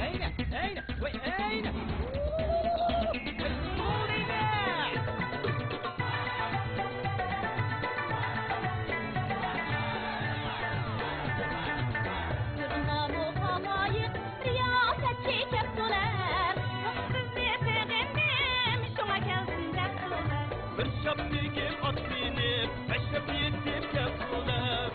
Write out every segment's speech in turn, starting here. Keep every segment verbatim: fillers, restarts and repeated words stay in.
ئەينە، ئەينە، ۋاي ئەينە. يۇرۇڭلارمۇ خالايىق، رىياسەتچى كەپتۇلەر. بىزنى سېغىندىم، شۇڭا كەلدىم دەپتۇلەر. مىرشاپ بېگىم ئات مىنىپ، مەشرەپ يېتىپ كەپتۇلەر.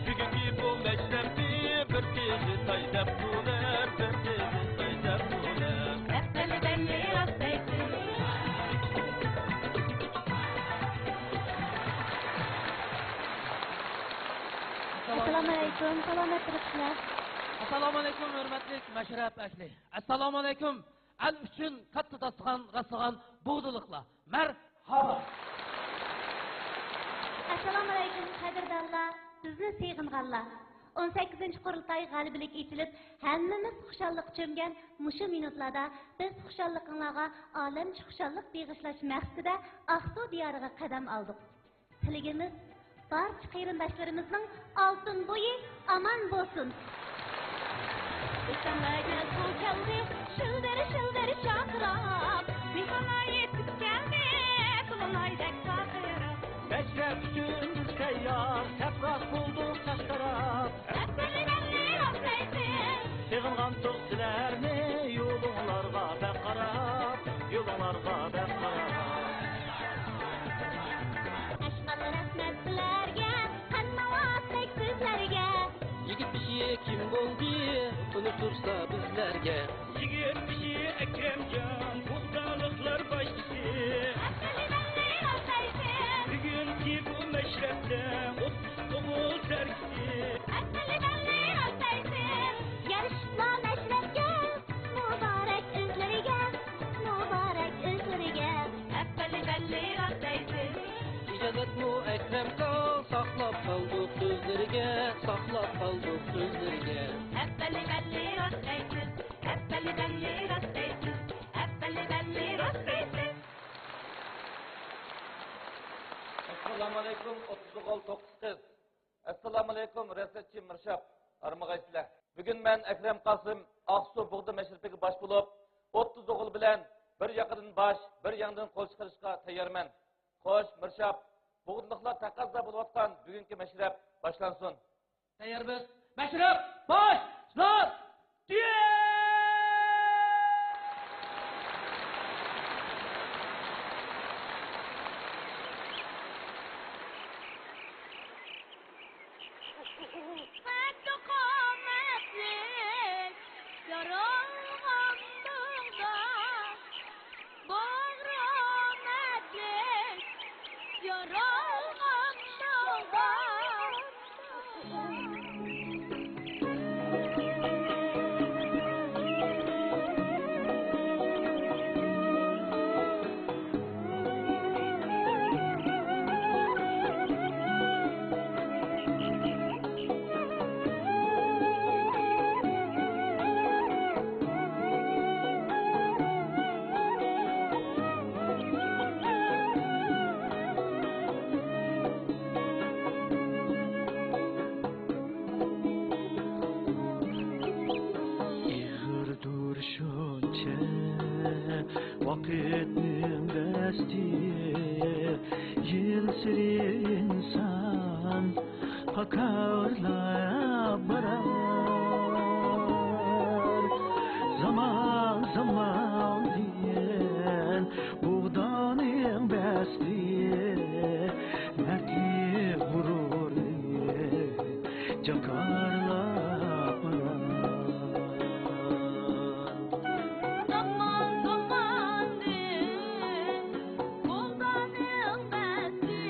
بۈگۈنكى بۇ مەشرەپنى بىر تېزى ساي دەپتۇلەر، بىر تېزى ساي دەپتۇلەر. بەللى، بەللى، راست دەيسىز. ئەسسالامۇئەلەيكۇم، سالامەت تۇرۇپسىلەر. ئەسسالامۇئەلەيكۇم، ھۆرمەتلىك مەشرەپ ئەھلى. ئەسسالامۇئەلەيكۇم، ئەل ئۈچۈن كاتتا داستىخان راسلىغان بۇغدىلىقلار. مەرھابا! ئەسسالامۇئەلەيكۇم، قەدىردانلار، بىزنى سېغىنغانلار! ئون سەككىزىنچى قۇرۇلتاي غەلىبىلىك ئېچىلىپ، ھەممىمىز خۇشاللىققا چۆمگەن مۇشۇ مىنۇتلاردا بىز خۇشاللىقىڭلارغا ئالەمچە خۇشاللىق بېغىشلاش مەقسىتىدە ئاقسۇ دىيارىغا قەدەم ئالدۇق. تىلىكىمىز بارچە قېرىنداشلىرىمىزنىڭ ئالتۇن بويى ئامان بولسۇن! ئۆستەڭلەرگە سۇ كەلدى، شىلدىر شىلدىر شارقىراپ، مېھمانلار يېتىپ كەلدى، تولۇنايدەك پارقىراپ. مەشرەپ ئۈچۈن بىز تەييار، سەپراق بولدۇق چاچ تاراپ. ئەپەندى بەللى راست دەيسىز. سېغىنغانتۇق سىلەرنى، يولۇڭلارغا بەك قاراپ، يولۇڭلارغا بەك قاراپ. ئەشقاللا رەھمەت سىلەرگە، قەنت ناۋاتتەك سۆزلەرگە. يىگىت بېشى كىم بولدى، تونۇشتۇرسا بىزلەرگە. يىگىت بېشى ئەكرەمجان، بۇغدالىقلار باشچىسى. ئەپەندى بەللى راست دەيسىز. بۈگۈنكى بۇ مەشرەپتە ئوتتۇز ئوغۇل سەركىشى. ئەپەندى بەللى راست دەيسىز. يارىشىپلا مەشرەپكە، مۇبارەك ئۆزلىرىگە، مۇبارەك ئۆزلىرىگە. ئەپەندى بەللى راست دەيسىز. ئىجازەتمۇ ئەكرەمكا، ساقلاپ قالدۇق سۆزلىرىگە، ساقلاپ قالدۇق سۆزلىرىگە. ئەپەندى بەللى راست دەيسىز، ئەپەندى بەللى راست دەيسىز، ئەپەندى بەللى راست دەيسىز. ئەسسالامۇئەلەيكۇم، ئوتتۇز ئوغۇل، توققۇز قىز. ئەسسالامۇئەلەيكۇم، رىياسەتچى مىرشاپ، ھارمىغايسىلەر. بۈگۈن مەن ئەكرەم قاسىم ئاقسۇ بۇغدا مەشرىپىگە باش بولۇپ، ئوتتۇز ئوغۇل بىلەن بىر ياقىدىن باش، بىر ياڭدىن قول چىقىرىشقا تەييارمەن. خوش، مىرشاپ، بۇغدىلىقلار تەقەززا بولۇۋاتقان بۈگۈنكى مەشرەپ باشلانسۇن. تەييارمىز. مەشرەپ باشلانسۇن! ئېغىردۇر شۇنچە ۋاقىتنىڭ دەستى، يىلسېرى ئىنسان پاكارلاپ بارار. زامان، زامان دېگەن بۇغدانىڭ بەستى، مەردلىك غۇرۇرنى جاكارلاپ بارار. زامان، زاماندىن بۇغدانىڭ بەستى،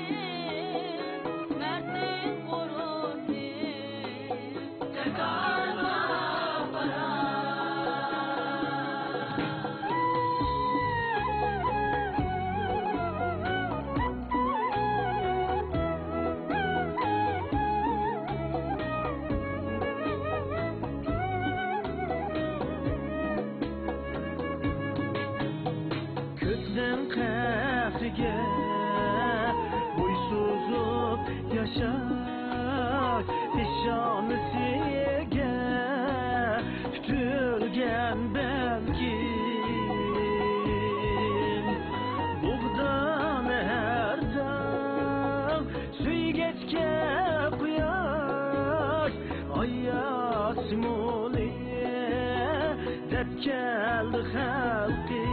مەردلىك غۇرۇرنى جاكارلاپ بارار. كۆزنىڭ قەھرىگە بويسۇزۇپ ياشاش، پېشانىسىگە مولى دەپ كەلدى خەلقىم.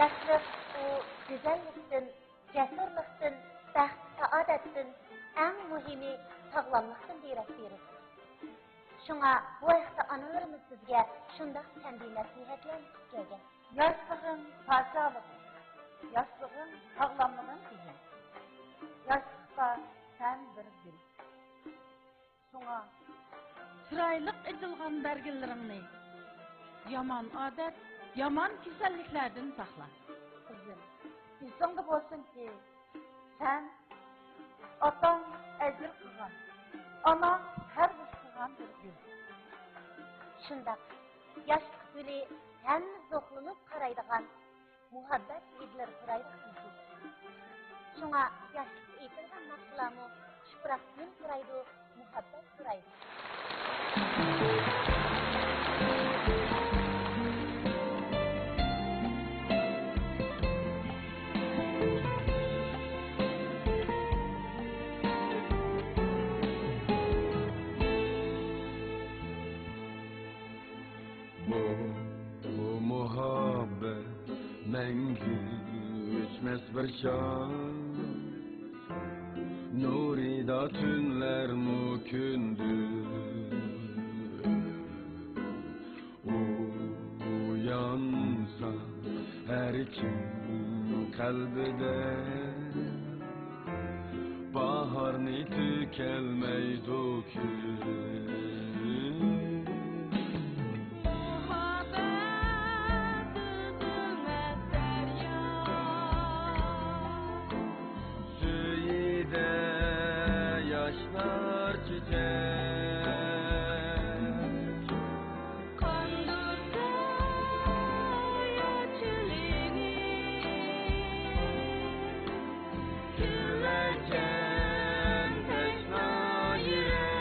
ياشلىق ئۇ گۈزەللىكتىن، جەسۇرلۇقتىن، بەخت-سائادەتتىن، ئەڭ مۇھىمى ساغلاملىقتىن دېرەك بېرىدۇ. شۇڭا بۇ ھەقتە ئانىلىرىمىز بىزگە شۇنداق تەنبىھ-نەسىھەتلەرنى قىلىپ كەلگەن. ياشلىقىڭ پادىشاھلىقىڭ، ياشلىقىڭ ساغلاملىقىڭ دېگەن. ياشلىقتا سەن بىر گۈل. شۇڭا چىرايلىق ئېچىلغان بەرگىلىرىڭنى يامان ئادەت، يامان كېسەللىكلەردىن ساقلا. قىزىم، ئېسىڭدە بولسۇنكى، سەن ئاتاڭ ئەجىر قىلغان، ئاناڭ پەرۋىش قىلغان بىر گۈل. شۇنداق، ياشلىق گۈلى ھەممە زوقلىنىپ قارايدىغان، مۇھەببەت ھىدلىرى پۇرايدۇ قىزىم. شۇڭا ياشلىققا ئېيتىلغان ناخشىلارمۇ خۇش پۇراق گۈل پۇرايدۇ، مۇھەببەت پۇرايدۇ. بۇ، بۇ مۇھەببەت مەڭگۈ ئۆچمەس بىر شام، نۇرىدا تۈنلەرمۇ كۈندۈز. ئۇيانسا ھەر كىم قەلبىدە، باھارنى تۆكەلمەيدۇ كۈز. مۇھەببەت ئۈزۈلمەس دەريا، سۈيىدە ياشنار چېچەك. قاندۇرسا ياشىلىنى، كۈلمەكچان تەشنا يۈرەك.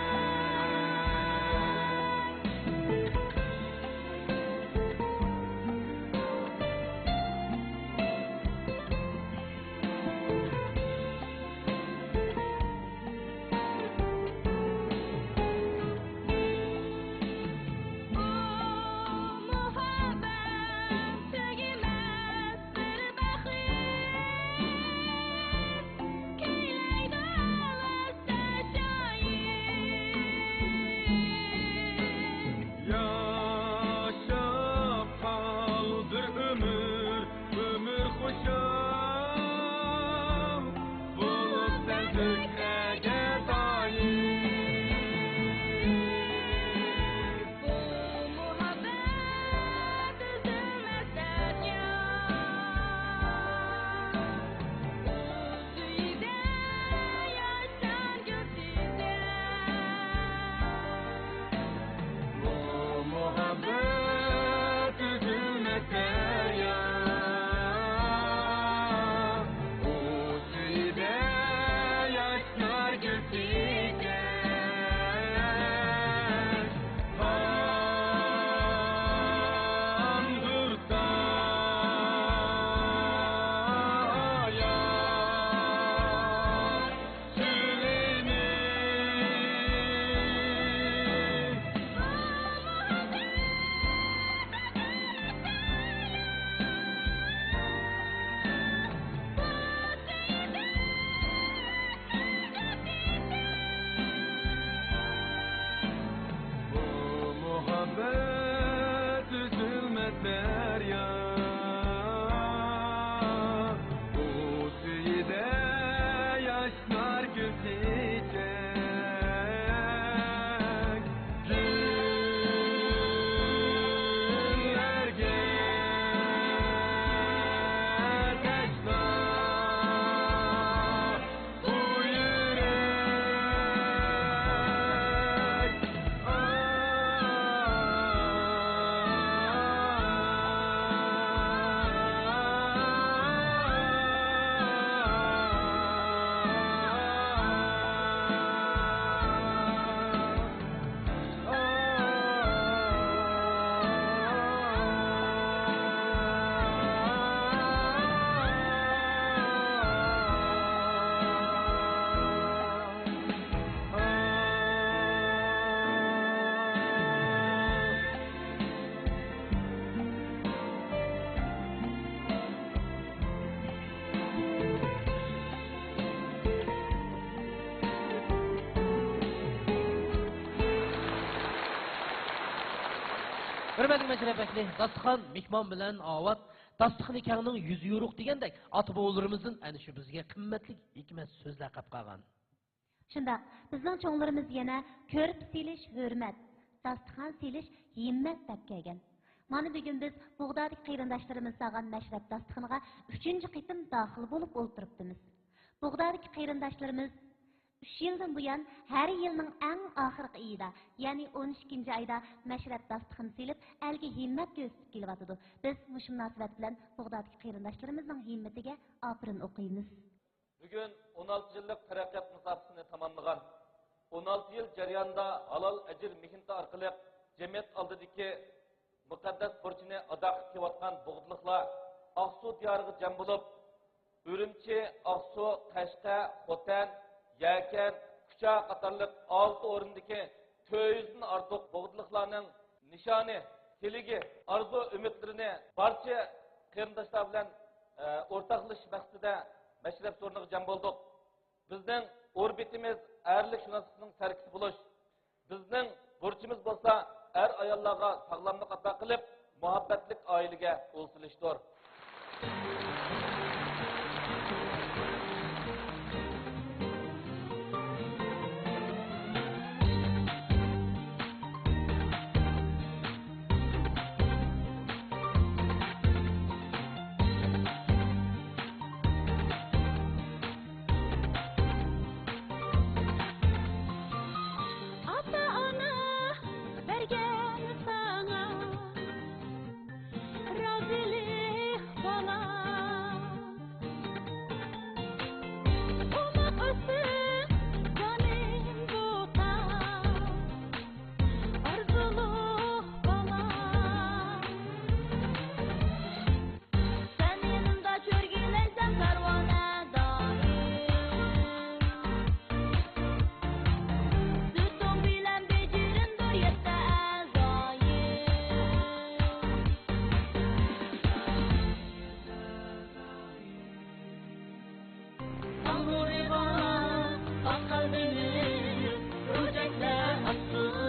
ھۆرمەتلىك مەشرەپ ئەھلى، داستىخان مېھمان بىلەن ئاۋات، داستىخىنى كەڭنىڭ يۈزى يورۇق دېگەندەك، ئاتا-بوۋىلىرىمىزدىن ئەنە شۇ بىزگە قىممەتلىك ھېكمەت سۆزلەر قېلىپ قالغان. شۇنداق، بىزنىڭ چوڭلىرىمىز يەنە كۆرپە سېلىش ھۆرمەت، داستىخان سېلىش ھىممەت دەپ كەلگەن. مانا بۈگۈن بىز بۇغدادىكى قېرىنداشلىرىمىز سالغان مەشرەپ داستىخىنىغا ئۈچىنچى قېتىم داخىل بولۇپ ئولتۇرۇپتىمىز. بۇغدادىكى قېرىنداشلىرىمىز ئۈچ يىلدىن بۇيان ھەر يىلنىڭ ئەڭ ئاخىرقى ئېيىدا، يەنى ئون ئىككىنچى ئايدا مەشرەپ داستىخىنى سېلىپ، ئەلگە ھىممەت كۆرسىتىپ كېلىۋاتىدۇ. بىز مۇشۇ مۇناسىۋەت بىلەن بۇغدادىكى قېرىنداشلىرىمىزنىڭ ھىممىتىگە ئاپىرىن ئوقۇيمىز. بۈگۈن ئون ئالتە يىللىق تەرەققىيات مۇساپىسىنى تاماملىغان، ئون ئالتە يىل جەريانىدا ھالال ئەجىر مېھنىتى ئارقىلىق جەمئىيەت ئالدىدىكى مۇقەددەس بۇرچىنى ئادا قىلىپ كېلىۋاتقان بوغدىلىقلار ئاقسۇ دىيارىغا جەم بولۇپ، ئۈرۈمچى، ئاقسۇ، قەشقەر، خوتەن، يەكەن، كۇچا قاتارلىق ئالتە ئورۇندىكى تۆت يۈزدىن ئارتۇق بوغدىلىقلارنىڭ نىشانى، تىلىكى، ئارزۇ-ئۈمىدلىرىنى بارچە قېرىنداشلار بىلەن، ئە، ئورتاقلىشىش مەقسىتىدە مەشرەپ سورۇنىغا جەم بولدۇق. بىزنىڭ ئوربىتىمىز ئەرلىك شۇناسلىقنىڭ سەركىسى بولۇش. بىزنىڭ بۇرچىمىز بولسا ئەر-ئاياللارغا ساغلاملىق ئاتا قىلىپ، مۇھەببەتلىك ئائىلىگە ئۇل سېلىشتۇر. ئاتا-ئانا بەرگەن ساڭا رازىلىق بالا. ئوماق ئۆتسۇن جانىم بۇ تاغ، ئارزۇلۇق بالا. سەن يېنىمدا چۆرگىلەيسەن پەرۋانە دائىم. سۈتۈڭ بىلەن بېجىرىمدۇر يەتتە ئەزايىم. تاڭ نۇرىغا ئاق قەلبىمىز بۆجەكلەر ئاچسۇن.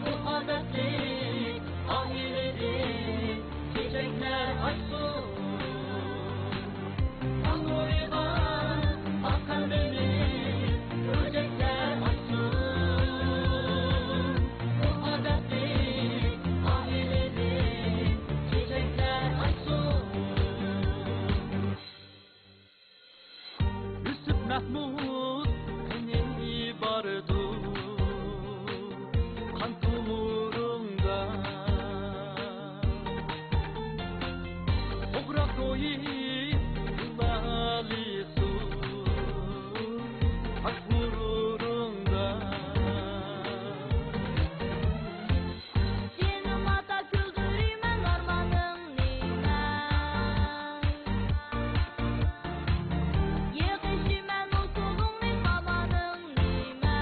مۇھەببەتلىك ئائىلىدىن چېچەكلەر ئاچسۇن. تاڭ نۇرىغا ئاق قەلبىمىز بۆجەكلەر ئاچسۇن. مۇھەببەتلىك ئائىلىدىن چېچەكلەر ئاچسۇن. يۈسۈپ مەھمۇد قېنى باردۇ قان تومۇرۇڭدا؟ توغراق روھى گۈلالىسۇ پاك غۇرۇرۇڭدا. جېنىم ئاتا كۈلدۈرىمەن، ئارمانىڭ نېمە؟ يىغىشىمەن ئۇسۇلۇڭنى، خامانىڭ نېمە؟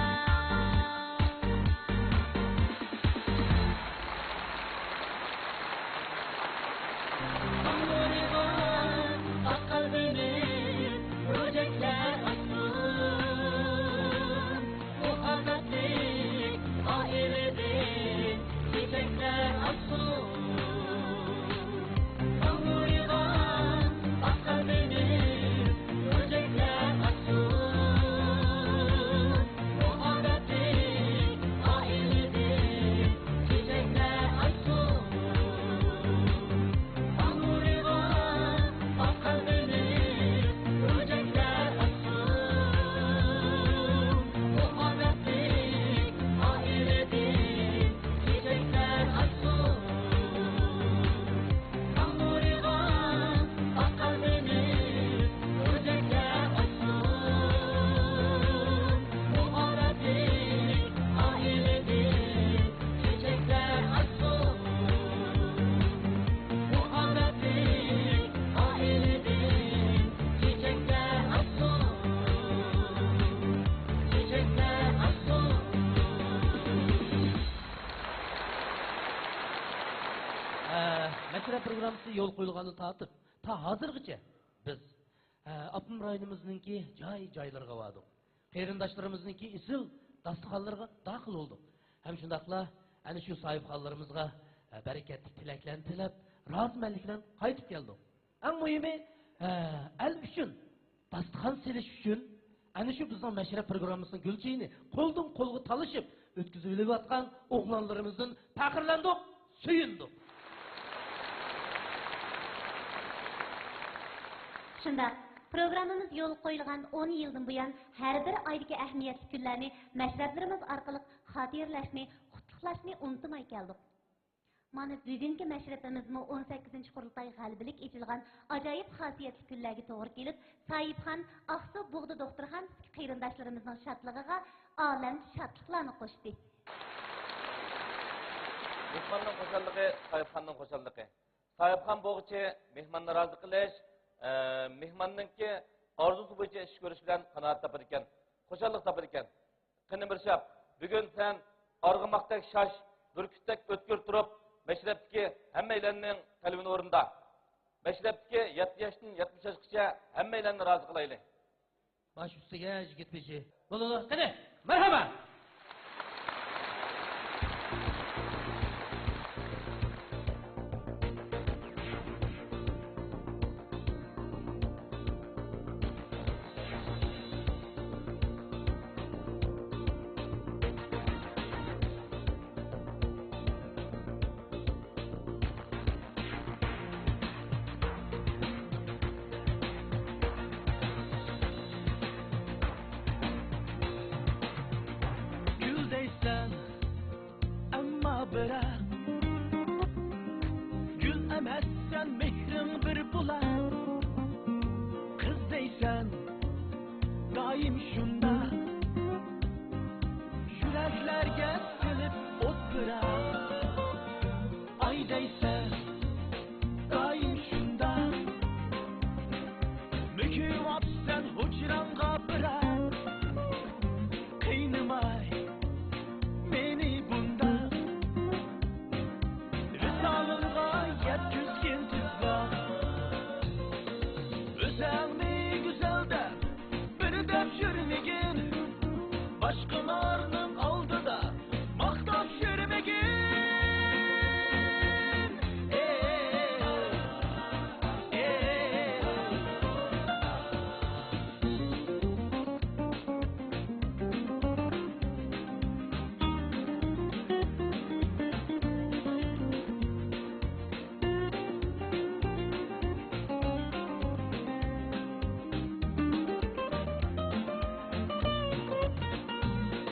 تاڭ نۇرىغا ئاق قەلبىمىز بۆجەكلەر ئاچسۇن. مۇھەببەتلىك ئائىلىدىن چېچەكلەر ئاچسۇن. تاڭ نۇرىغا ئاق قەلبىمىز بۆجەكلەر ئاچسۇن. مۇھەببەتلىك ئائىلىدىن چېچەكلەر ئاچسۇن. تاڭ نۇرىغا ئاق قەلبىمىز بۆجەكلەر ئاچسۇن. مۇھەببەتلىك ئائىلىدىن چېچەكلەر ئاچسۇن. تاڭ نۇرىغا ئاق قەلبىمىز بۆجەكلەر ئاچسۇن. مۇھەببەتلىك ئائىلىدىن چېچەكلەر ئاچسۇن. مۇھەببەتلىك ئائىلىدىن چېچەكلەر ئاچسۇن. چېچەكلەر ئاچسۇن. ئە، مەشرەپ پروگراممىسى يولغا قويۇلغاندىن تارتىپ، تا ھازىرغىچە بىز، ئە، ئاپتونوم رايونىمىزنىڭكى جاي-جايلىرىغا باردۇق. قېرىنداشلىرىمىزنىڭكى ئېسىل داستىخانلىرىغا داخىل بولدۇق. ھەم شۇنداقلا ئەنە شۇ ساھىبخانلىرىمىزغا، ئە، بەرىكەتلىك تىلەكلەرنى تىلەپ، رازىمەنلىك بىلەن قايتىپ كەلدۇق. ئەڭ مۇھىمى، ئە، ئەل ئۈچۈن داستىخان سېلىش ئۈچۈن ئەنە شۇ بىزنىڭ مەشرەپ پروگراممىسىنىڭ گۈلچېھىنى قولدىن قولغا تالىشىپ ئۆتكۈزۈۋېلىۋاتقان ئوغلانلىرىمىزدىن پەخىرلەندۇق، سۆيۈندۇق. شۇنداق، پروگراممىمىز يولغا قويۇلغان ئون يىلدىن بۇيان، ھەر بىر ئايدىكى ئەھمىيەتلىك كۈنلەرنى مەشرەپلىرىمىز ئارقىلىق خاتىرىلەشنى، قۇتلۇقلاشنى ئۇنتۇماي كەلدۇق. مانا، بۈگۈنكى مەشرىپىمىزمۇ ئون سەككىزىنچى قۇرۇلتاي غەلىبىلىك ئېچىلغان ئاجايىپ خاسىيەتلىك كۈنلەرگە توغرا كېلىپ، ساھىبخان ئاقسۇ بۇغدا دوختۇرخانىسىدىكى قېرىنداشلىرىمىزنىڭ شادلىقىغا ئالەمچە شادلىقلارنى قوشتى. مېھماننىڭ خۇشاللىقى، ساھىبخاننىڭ خۇشاللىقى. ساھىبخان بوغىچى مېھماننى رازى قىلىش، ئە، مېھماننىڭكى ئارزۇسى بويىچە ئىش كۆرۈش بىلەن قانائەت تاپىدىكەن، خۇشاللىق تاپىدىكەن. قېنى مىرشاپ، بۈگۈن سەن ئارغىماقتەك شاش، بۈركۈتتەك ئۆتكۈر تۇرۇپ، مەشرەپتىكى ھەممەيلەننىڭ قەلبىنى ئورۇندا. مەشرەپتىكى يەتتە ياشتىن يەتمىش ياشقىچە ھەممەيلەننى رازى قىلايلى. باش ئۈستىگە يىگىت بېشى. بولىدۇ. قېنى، مەرھابا! گۈل دەيسەن، ئەمما بىراق، گۈل ئەمەسسەن، مېھرىڭ بىر بۇلاق. قىز دەيسەن، دائىم شۇنداق، يۈرەكلەرگە سېلىپ ئوت پىراق. ئاي دەيسەن، دائىم شۇنداق، مۆكۈۋاپسەن ھۇجراڭغا بىراق. قىينىماي مېنى بۇنداق، ۋىسالىڭغا يەتكۈزگىن تېزلا. ئۆزۈڭنى گۈزەل دەپ بىر دەپ يۈرمىگىن، باشقىلارنىڭ ئالدىدا ماختاپ يۈرمىگىن. ئېي، ئېي.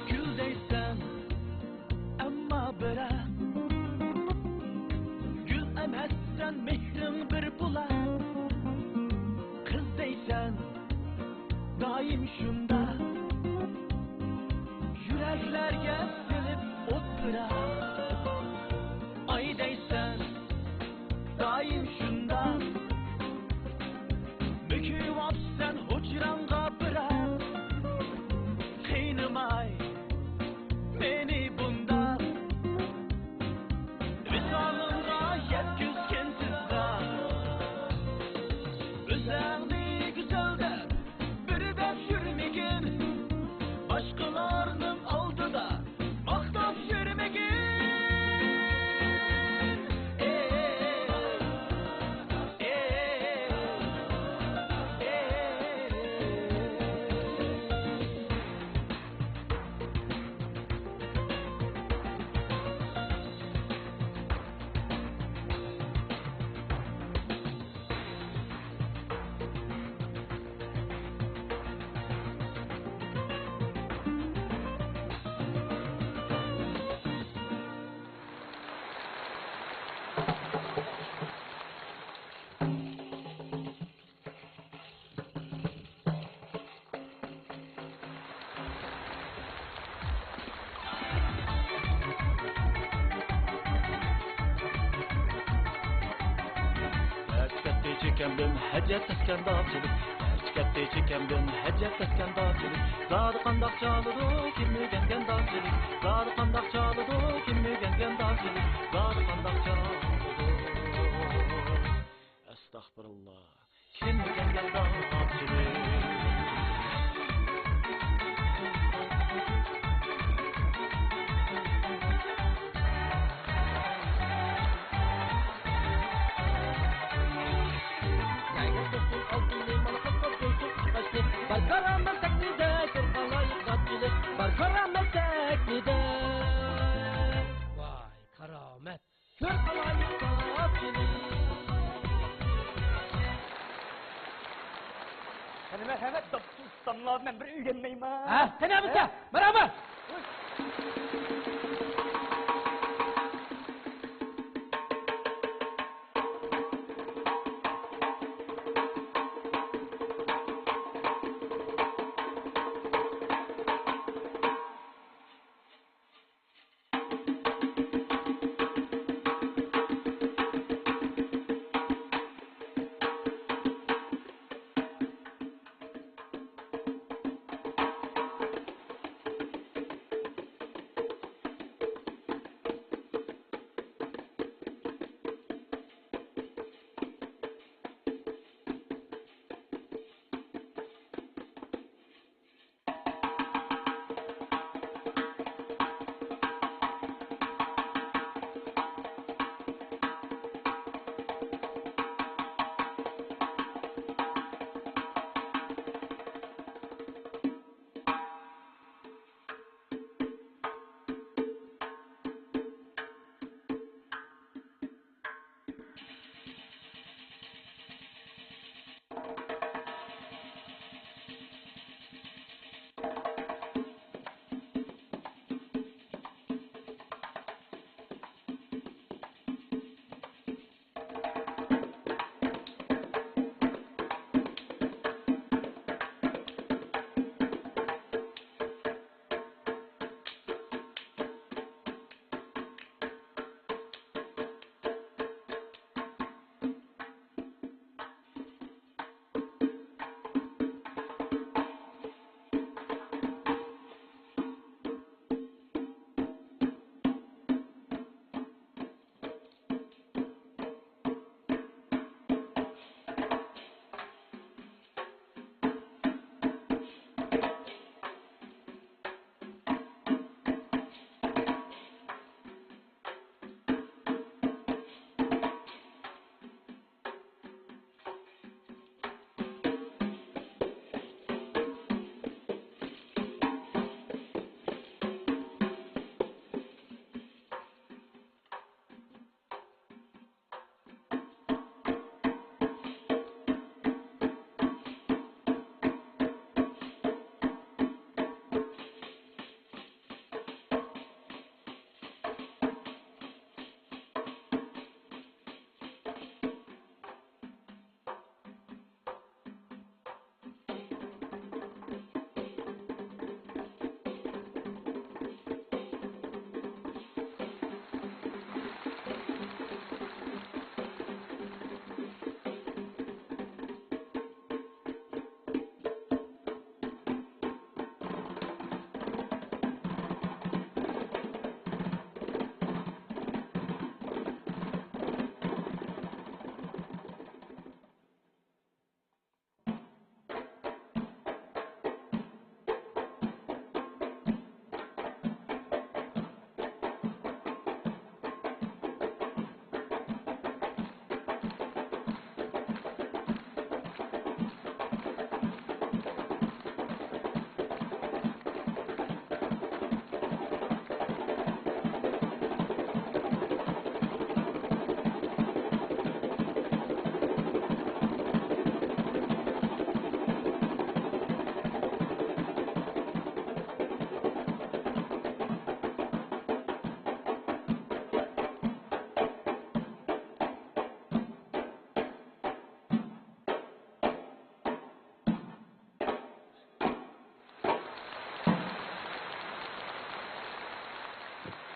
گۈل دەيسەن، ئەمما بىراق، گۈل ئەمەسسەن، مېھرىڭ بىر بۇلاق. قىز دەيسەن، دائىم شۇنداق، يۈرەكلەرگە سېلىپ ئوت پىراق. ئاي دەيسەن، دائىم شۇنداق، مۆكۈۋاپسەن ھۇجراڭغا بىراق. قىينىماي مېنى بۇنداق، ۋىسالىڭغا يەتكۈزگىن تېزلا. ئۆزۈڭنى گۈزەل دەپ بىر دەپ يۈرمىگىن، باشقىلارنىڭ ئالدىدا ماختاپ يۈرمىگىن. ئېي، ئېي، ئېي. ئەرچىكەتتى چېكەمدىن ھەجەت تەسكەن داغچىلىك، ئەرچىكەتتى چېكەمدىن ھەجەت تەسكەن داغچىلىك، زادى قانداق چالىدۇ كىم ئۆگەنگەن داغچىلىك، زادى قانداق چالىدۇ كىم ئۆگەنگەن داغچىلىك، زادى قانداق چالىدۇ. ئەستەغپۇرۇللا. كىم ئۆگەنگەن داغچىلىك؟ كارامەت تەكلىدە، كۆر قالايىق تاپچىلىق بار، كارامەت تەكلىدە. ۋاي، كارامەت. كۆر قالايىق تاپچىلىق. قېنى، مەرھەمەت، داپچى ئۇستاملار، مەن بىر ئۆگەنمەيمەن. ھە، قېنى، ئەمىسە، ھە؟ مەرھەمەت.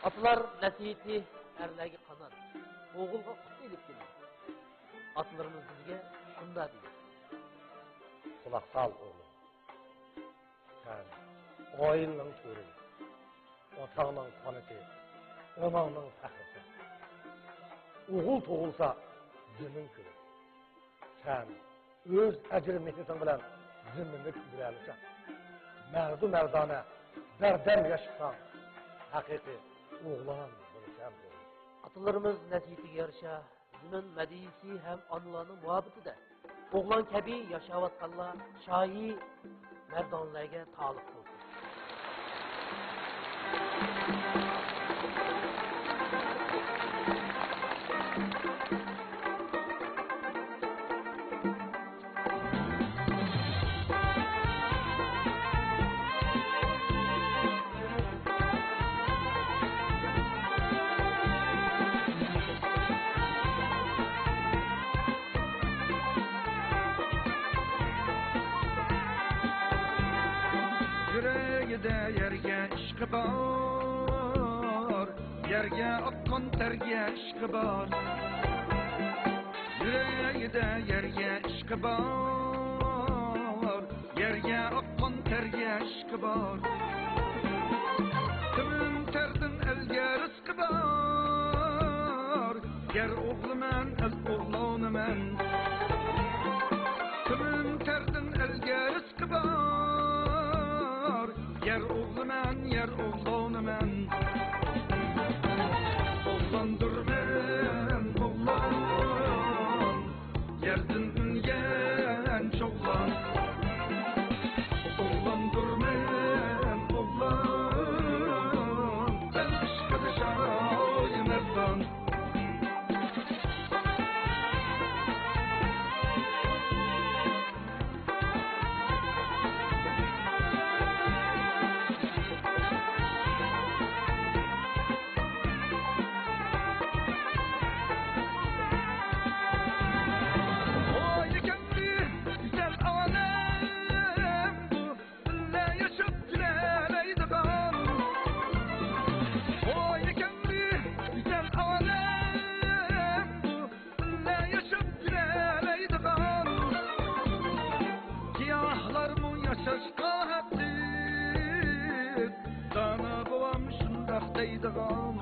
ئاتىلار نەسىھىتى ئەرلەرگە قانات، ئوغۇلغا قۇت ئېلىپ كېلىدۇ. ئاتىلىرىمىز بىزگە شۇنداق دېگەن. قۇلاق سال، ئوغلۇم. سەن ئائىلىنىڭ تۈۋرۈكى، ئاتاڭنىڭ قانىتى، ئاناڭنىڭ پەخرىسى. ئوغۇل تۇغۇلسا، زېمىن كۈلىدۇ. سەن ئۆز ئەجىر-مېھنىتىڭ بىلەن زېمىننى كۈلدۈرەلىسەن. مەردۇ مەردانە، بەردەم ياشىساڭ، ھەقىقىي ئوغلان بولىسەن. ئاتىلىرىمىز نەسىھىتىگە يارىشا، زېمىن مەدھىيىسى ھەم ئانىلارنىڭ مۇھەببىتىدە. ئوغلان كەبى ياشاۋاتقانلار شايى مەردانلەرگە تالىپ بولسۇن. يۈرىكىدە يەرگە ئىشقى بار، يەرگە ئاققان تەرگە ئىشقى بار. يۈرىكىدە يەرگە ئىشقى بار، يەرگە ئاققان تەرگە ئىشقى بار. تۈمەن تەردىن ئەلگە رىزقى بار، يەر ئوغلىمەن، ئەل ئوغلانىمەن. تۈمەن تەردىن ئەلگە رىزقى بار، يەر ئوغلىمەن، يەر ئوغلانىمەن. ئوغلاندۇرمەن، ئوغلان، يەردىن ئۈنگەن چوغلان. ئوغلاندۇرمەن، ئوغلان، ئەل ئىشقىدا شايى مەردان. بىللە ياشاپ يۈرەلەيدىغان. بىللە ياشاپ يۈرەلەيدىغان. گىياھلارمۇ ياشاشقا ھەقلىق، دانا بوۋام شۇنداق دەيدىغان.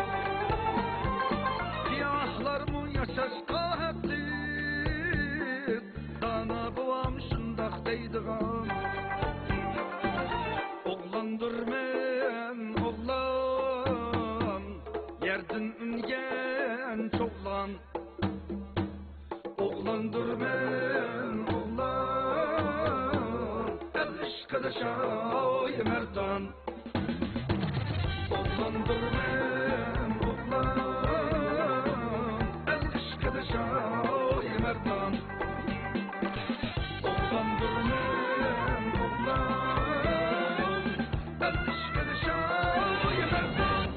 گىياھلارمۇ ياشاشقا ھەقلىق، دانا بوۋام شۇنداق دەيدىغان. ئوغلاندۇرمەن، ئوغلان، يەردىن ئۈنگەن چوغلان. ئوغلاندۇرمەن، ئوغلان، ئەل ئىشقىدا شايى مەردان. ئوغلاندۇرمەن، ئوغلان، ئەل ئىشقىدا شايى مەردان. ئوغلاندۇرمەن، ئوغلان، ئەل ئىشقىدا شايى مەردان.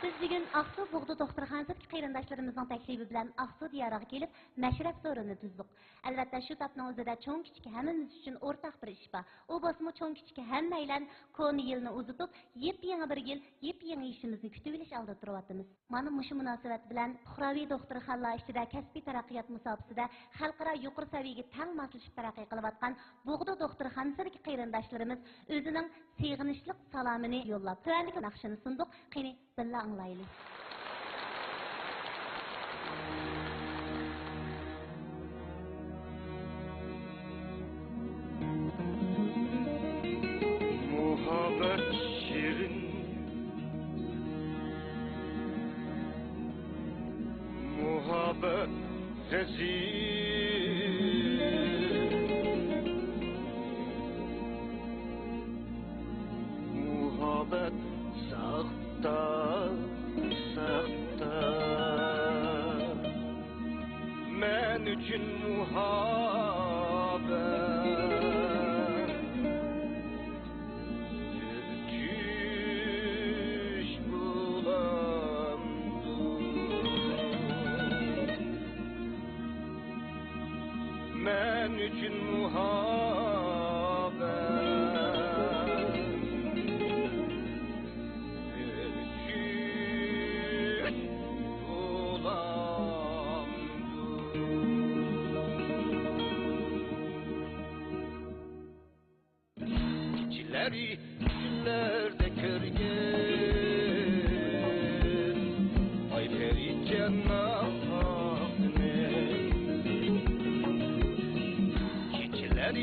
بىز بۈگۈن ئاقسۇ بۇغدا دوختۇرخانىسىدىكى قېرىنداشلىرىمىزنىڭ تەكلىپى بىلەن ئاقسۇ دىيارىغا كېلىپ، مەشرەپ سورۇنىنى تۈزدۇق. ئەلۋەتتە، شۇ تاپنىڭ ئۆزىدە چوڭ-كىچىك ھەممىمىز ئۈچۈن ئورتاق بىر ئىش بار. ئۇ بولسىمۇ چوڭ-كىچىك ھەممەيلەن كونا يىلنى ئۇزىتىپ، يېپيېڭى بىر يىل، يېپيېڭى يېشىمىزنى كۈتۈۋېلىش ئالدىدا تۇرۇۋاتىمىز. مانا مۇشۇ مۇناسىۋەت بىلەن پۇقراۋى دوختۇرخانىلار ئىچىدە كەسپىي تەرەققىيات مۇساپىسىدە خەلقئارا يۇقىرى سەۋىيەگە تەڭ ماسلىشىپ تەرەققىي قىلىۋاتقان بۇغدا دوختۇرخانىسىدىكى قېرىنداشلىرىمىز ئۆزىنىڭ سېغىنىشلىق سالامىنى يوللاپ، تۆۋەندىكى ناخشىنى سۇندۇق. قېنى، بىللە ئاڭلايلى. مۇھەببەت شېرىن، مۇھەببەت لەززىز، مۇھەببەت ساختا، ساختا. مەن ئۈچۈن مۇھەببەت بىر چۈش بولامدۇ؟ مەن ئۈچۈن مۇھەببەت بىر چۈش بولامدۇ؟ كېچىلەر چۈشلەردە كۆرگەن، ئاي پەرىجان ئاقنى. كېچىلەر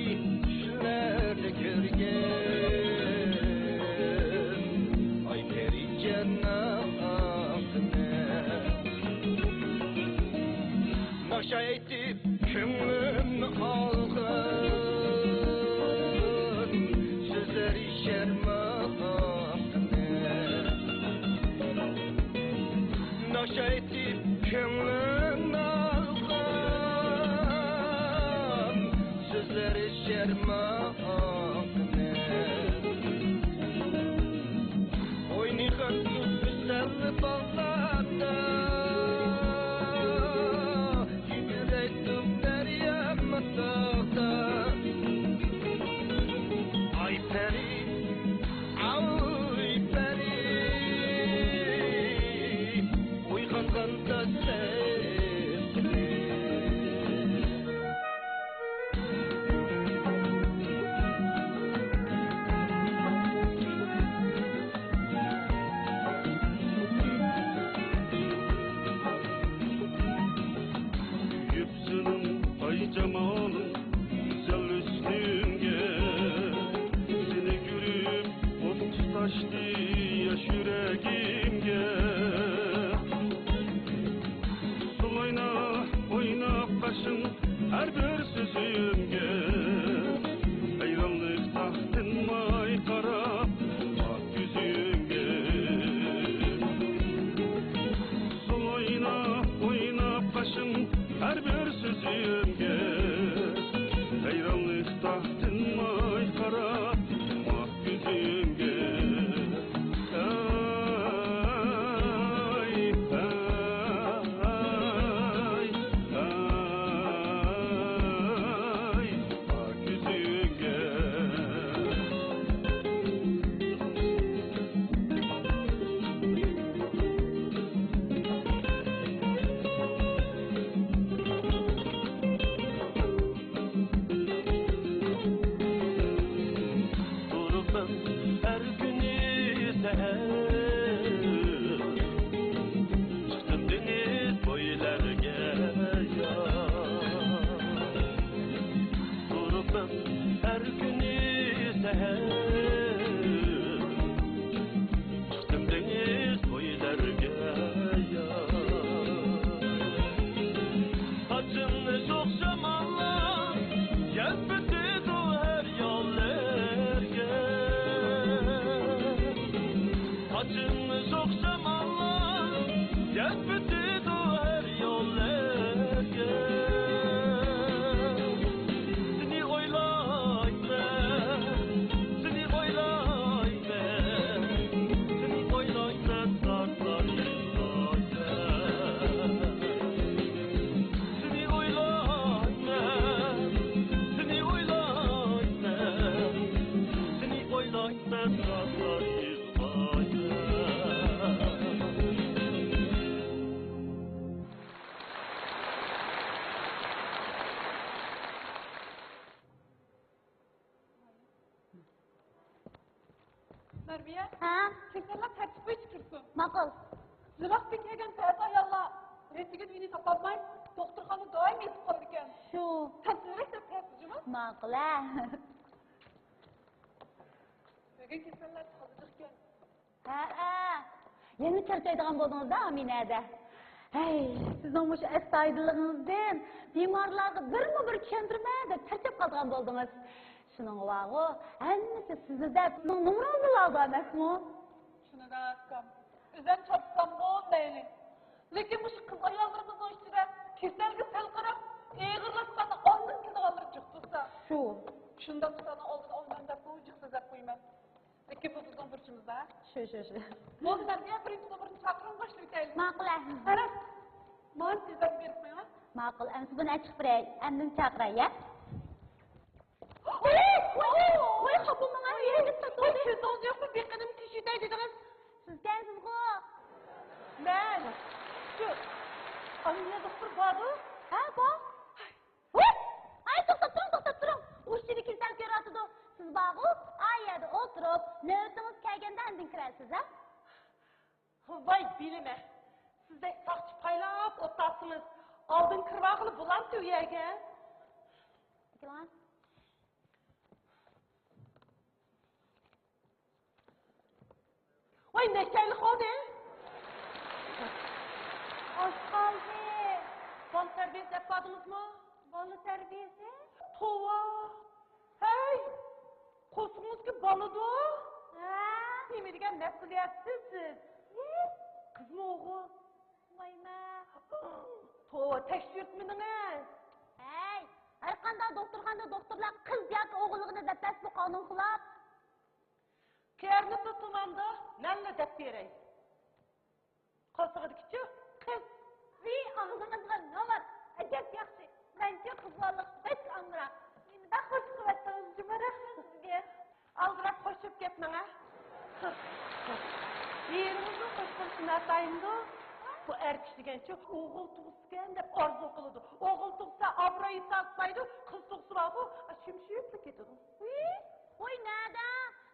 چۈشلەردە كۆرگەن، ئاي پەرىجان ئاقنى. شەرماقنى ئوينىغان گۈزەل باغلاردا، يۈگۈرەيتتىم دەريا ماتاقتا. ئاي پەرى، ئاي پەرى، ئويغانغاندا سەن كۆيۈپ سېنىڭ ئاي جامالىڭ گۈزەل ھۆسنۈڭگە، سېنى كۆرۈپ ئوت تۇتاشتى ياش يۈرەگىمگە. سول ئويناپ، ئويناپ قاشىڭ ھەر بىر سۆزۈمگە، ھەيرانلىقتا تىنماي قاراپ ئاق يۈزۈڭگە. سول ئويناپ، ئويناپ قاشىڭ ھەر بىر سۆزۈمگە، ھەيرانلىقتا تىنماي قاراپ ئاق يۈزۈڭگە. ئاي، ئاي، ئاي، ئاي، پاك يۈزۈڭگە. تۇرۇپتىن ھەر كۈنى سەھەر، چىقتىم دېڭىز بويلىرىغا يا. تۇرۇپتىن ھەر كۈنى سەھەر، چىقتىم دېڭىز بويلىرىغا يا. قاچىمنى شوخ شاماللار يەپ ئۆتىدۇ ھەر يوللارغا. قاچىمنى شوخ شاماللار يەپ ئۆتىدۇ ھەر يوللارغا. سېنى ئويلايمەن، سېنى ئويلايمەن، سېنى ئويلايمەن، ساقلايمەن. سېنى ئويلايمەن، سېنى ئويلايمەن، سېنى ئويلايمەن، ساقلايمەن. مەرۋىيە، ھە؟ كېسەللەر تەرتىپ بويىچە كىرسۇن. ماقۇل. يىراقتىن كەلگەن بەزى ئاياللار رەتىگە ئۆيىنى تاپالماي، دوختۇرخانىدا دائىم يېتىپ قالىدىكەن. شۇ. تەسىرلەك دەپ تۇراسىز جۇمۇ. ماقۇل، ھە. بۈگۈن كېسەللەر تازا جىقكەن. ھەئە، يەنە چارچايدىغان بولدىڭىز-دە ئامىنەدە. ھەي، سىزنىڭ مۇشۇ ئەستايىدىللىقىڭىزدىن بىمارلارغا بىرمۇ بىر چۈشەندۈرمە دەپ چارچاپ قالىدىغان بولدىڭىز. شۇنىڭغا بارغۇ، ھەممىسى سىزنى دەپ نومۇرىڭىزنى ئالىدۇ ئەمەسمۇ؟ شۇنىدا ئۇكام، ئۆزۈم چاپسامغۇ مەيلى. لېكىن مۇشۇ قىز ئاياللىرىمىزنىڭ ئىچىدە كېسەلگە سەل قاراپ، ئېغىرلاشقاندا ئاندىن كېلىدىغانلىرى جىق تۇرسا. شۇ. شۇنداق بولسا ئۇنىڭ ئالدىدا ئالمايمەن دەپ بۇ جىق سۆزلەپ قويىمەن. لېكىن بۇ بىزنىڭ بۇرچىمىز-دە. شۇ، شۇ، شۇ. بولدى، مەرزىيە، بىرىنچى نومۇرنى چاقىرىڭ، باشلىۋېتەيلى. ماقۇل، ھە. قارا، مانا تېزرەك بېرىپ قويۇڭ، ھە. ماقۇل، ئەمسە بۇنى ئەچىقىپ بېرەي، ئاندىن چاقىراي، ھە. ۋاي، ۋاي، ۋاي، خاپا بولماڭ، ۋاي، يېرىگە تۇتۇلدى. ۋاي، كۆزىڭىز يوقمۇ، بېقىنىم تېشىۋېتەي دېدىڭىز. سىزكەنسىزغۇ؟ مەن. شۇ. ئامىنە دوختۇر باردۇ؟ ھە، بار. ۋاي! ئاي، توختاپ تۇرۇڭ، توختاپ تۇرۇڭ! ئۇ ئىچىدە كېسەل كۆرۈۋاتىدۇ. سىز بارغۇ، ئا يەردە ئولتۇرۇپ، نۆۋىتىڭىز كەلگەندە ئاندىن كىرەرسىز، ھە؟ ۋاي، بىلىمە! سىزدەك ساقچى پايلاپ ئولتۇرسىڭىز، ئالدىن كىرىۋالغىلى بولامتى ئۇ يەرگە؟ كېلىڭ. ۋاي، نەچچە ئايلىق بولدى؟ ئاز قالدى. بالا تەربىيەسى دەپ باردىڭىزمۇ؟ بالا تەربىيەسى؟ توۋا! ھەي! قورسىقىڭىزدىكى بالىدۇ؟ ھە؟ نېمە دېگەن گەپ قىلىۋاتىسىز سىز؟ ھە؟ قىزمۇ ئوغۇل؟ ۋايمە. توۋا، تەكشۈرتمىدىڭىز؟ ھەي! ھەرقانداق دوختۇرخانىدا دوختۇرلار قىز يا مەنلا دەپ بېرەي. قورسىقىدىكىچۇ قىز. ۋىي، ئاغزىڭىزغا ناۋات. ئەجەب ياخشى. مەنچۇ قىز بالىلىق بەك ئامراق. مېنى بەك خۇش قىلىۋەتتىڭىز جۇمۇ، رەھمەت سىزگە. ئالدىراپ خوش بولۇپ كەتمەڭ ھە. ئېرىڭىزنىڭ خوش بولۇشى ناتايىندۇ. بۇ ئەر كىشى دېگەنچۇ ئوغۇل تۇغسىكەن دەپ ئارزۇ قىلىدۇ. ئوغۇل تۇغسا ئابرۇيى تارتمايدۇ، قىز تۇغسا بارغۇ شۈمشۈيۈپلا كېتىدۇ. ۋىي، ۋوي نەدە؟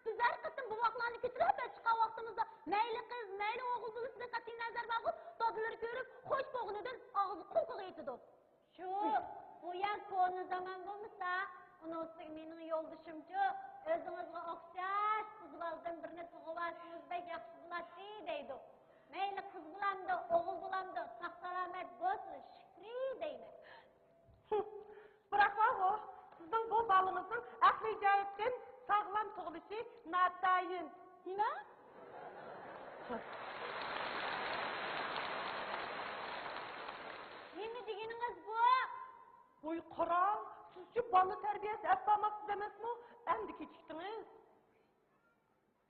بىز ھەر قېتىم بوۋاقلارنى كۆچۈرۈپ چىققان ۋاقتىمىزدا مەيلى قىز، مەيلى ئوغۇل بولۇشىدىن قەتئىي نەزەر بارغۇ، دادىلىرى كۆرۈپ خوش بولغىنىدىن ئاغزى قۇلىقىغا يېتىدۇ. شۇ، بۇ يەر كونا زامان بولمىسا، ئۇنىڭ ئۈستىگە مېنىڭ يولدىشىمچۇ، ئۆزىڭىزگە ئوخشاش قىز بالىدىن بىرنى تۇغۇۋالسىڭىز بەك ياخشى بولاتتى دەيدۇ. مەيلى قىز بولامدۇ، ئوغۇل بولامدۇ، ساق سالامەت بولسۇن، شۈكرى دەيمەن. بىراق بارغۇ، سىزنىڭ بۇ بالىڭىزنىڭ ئەقلىي جەھەتتىن ساغلام تۇغۇلۇشى ناتايىن. نېمە؟ نېمە دېگىنىڭىز بۇ؟ ۋوي قاراڭ، سىزچۇ بالا تەربىيەسى ئەپ بارماقچىسىز ئەمەسمۇ؟ ئەمدى كېچىكتىڭىز.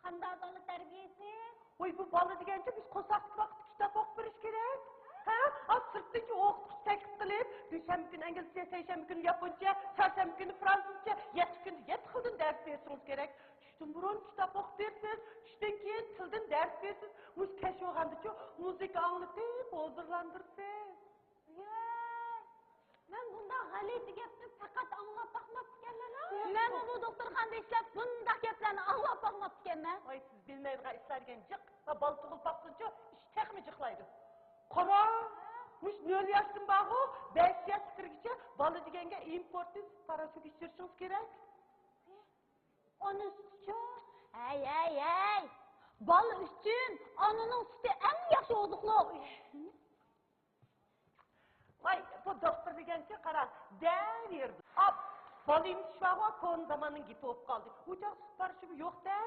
قانداق بالا تەربىيەسى؟ ۋوي، بۇ بالا دېگەنچە بىز قورساقتىكى ۋاقىتتا كىتاب ئوقۇپ بېرىش كېرەك. ھە؟ ئا، سىرتتىنچۇ ئوقۇتقۇچى تەكلىپ قىلىپ، دۈشەنبە كۈنى ئىنگلىزچە، سەيشەنبە كۈنى ياپونچە، چارشەنبە كۈنى فرانسۇزچە، يەتتە كۈندە يەتتە خىلدىن دەرس بېرىشىڭىز كېرەك. چۈشتىن بۇرۇن كىتاب ئوقۇپ بېرىسىز، چۈشتىن كېيىن تىلدىن دەرس بېرىسىز، مۇشۇ كەچ بولغاندىچۇ مۇزىكا ئاڭلىتىپ ھۇزۇرلاندۇرىسىز. ۋاي، مەن بۇنداق غەلىتە گەپنى پەقەت ئاڭلاپ باقماپتىكەنمەن. مەنمۇ بۇ دوختۇرخانىدا ئىشلەپ بۇنداق گەپلەرنى ئاڭلاپ باقماپتىكەنمەن. ۋاي، سىز بىلمەيدىغان ئىشلار دېگەن جىق. ۋە بالا تۇغۇلۇپ باقسۇنچۇ، ئىش تېخىمۇ جىقلايدۇ. قارا، مۇشۇ نۆل ياشتىن بارغۇ، بەش ياشقا كىرگۈچە بالا دېگەنگە ئىمپورتنى سۈت پاراشوك ئىچۈرۈشىڭىز كېرەك. ئانا سۈتىچۇ؟ ھەي، ھەي، ھەي! بالا ئۈچۈن ئانىنىڭ سۈتى ئەڭ ياخشى ئوزۇقلۇق. ۋاي، بۇ دوختۇر دېگەنچە قاراڭ، دەۋېرىدۇ. ئاپ، بالا ئېمىتىش بارغۇ، كونا زاماننىڭ گېپى بولۇپ قالدى. ئۇ چاغ سۈت پاراشوكى يوق-دە.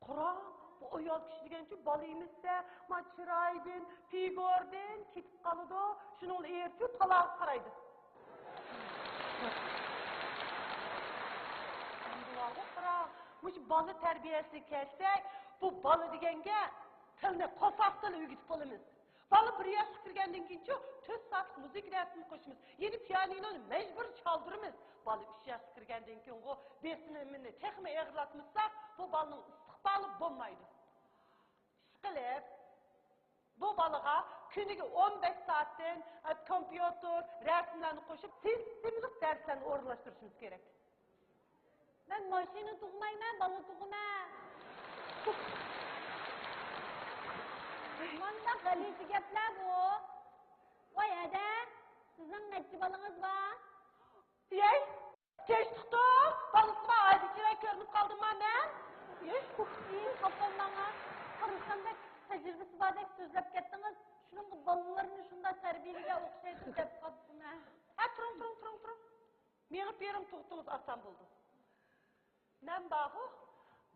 قاراڭ، بۇ ئايال كىشى دېگەنچۇ بالا ئېمىتسە، ما چىرايدىن، فىگۇردىن كېتىپ قالىدۇ. شۇنىڭ بىلەن ئېرىچۇ تالاغا قارايدۇ. ئەمدى قاراڭ، مۇشۇ بالا تەربىيەسىگە كەلسەك، بۇ بالا دېگەنگە تىلنى، قورساق تىلى ئۆگىتىپ بولىمىز. بالا بىر ياشقا كىرگەندىن كېيىنچۇ تۆت سائەتلىك مۇزىكا دەرسىنى قوشىمىز. يەنە پىيانىنونى مەجبۇرىي چالدۇرىمىز. بالا ئۈچ ياشقا كىرگەندىن كېيىنغۇ بېسىمىنى تېخىمۇ ئېغىرلاتمىساق، بۇ بالىنىڭ ئىستىقبالى بولمايدۇ. ئىشقىلىپ، بۇ بالىغا كۈنىگە ئون بەش سائەتتىن، ئە، كومپيۇتېر، رەسىملەرنى قوشۇپ، سىستېمىلىق دەرسلەرنى ئورۇنلاشتۇرۇشىمىز كېرەك. مەن ماشىنا تۇغمايمەن، بالا تۇغىمەن. مانداق غەلىتە گەپلەر بۇ. ۋاي ھەدە، سىزنىڭ نەچچە بالىڭىز بار؟ يەي، كەچتۇقتۇ، بالىسى بار ئايدىچىرەك كۆرۈنۈپ قالدىمما مەن؟ يەي، ئۇھ، ئى، خاپا بولماڭ. قارىسام بەك تەجرىبىسى باردەك سۆزلەپ كەتتىڭىز. شۇنىڭغا بالىلىرىنى شۇنداق تەربىيەلىگەن ئوخشايدۇ دەپ قاپتىمەن. ھە، تۇرۇڭ، تۇرۇڭ، تۇرۇڭ، تۇرۇڭ. مېڭىپ بېرىڭ، تۇغۇتىڭىز ئاسان بولىدۇ. مەن بارغۇ،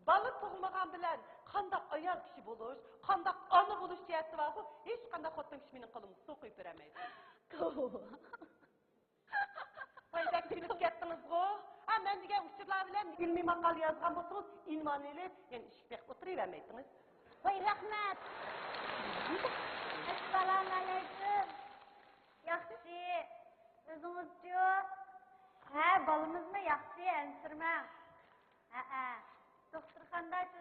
بالا تۇغمىغان بىلەن قانداق ئايال كىشى بولۇش، قانداق ئانا بولۇش جەھەتتە بارغۇ، ھېچقانداق خوتۇن كىشى مېنىڭ قولۇمغا سۇ قۇيۇپ بېرەلمەيدۇ. ۋاي، بەك كۈلۈپ كەتتىڭىزغۇ. ھە، مەن دېگەن ئۇچۇرلار بىلەن ئىلمىي ماقالە يازغان بولسىڭىز، ئىنۋالىنى ئېلىپ، يەنە ئىشىككە بېقىپ ئولتۇرۇۋەرمەيتتىڭىز. ۋاي، رەھمەت. ئەسسالامۇ ئەلەيكۇم. ياخشى. ئۆزىڭىزچۇ؟ ھە، بالىمىزمۇ ياخشى، ئەنسىرىمەڭ. ھەئە، دوختۇرخانىدا شۇ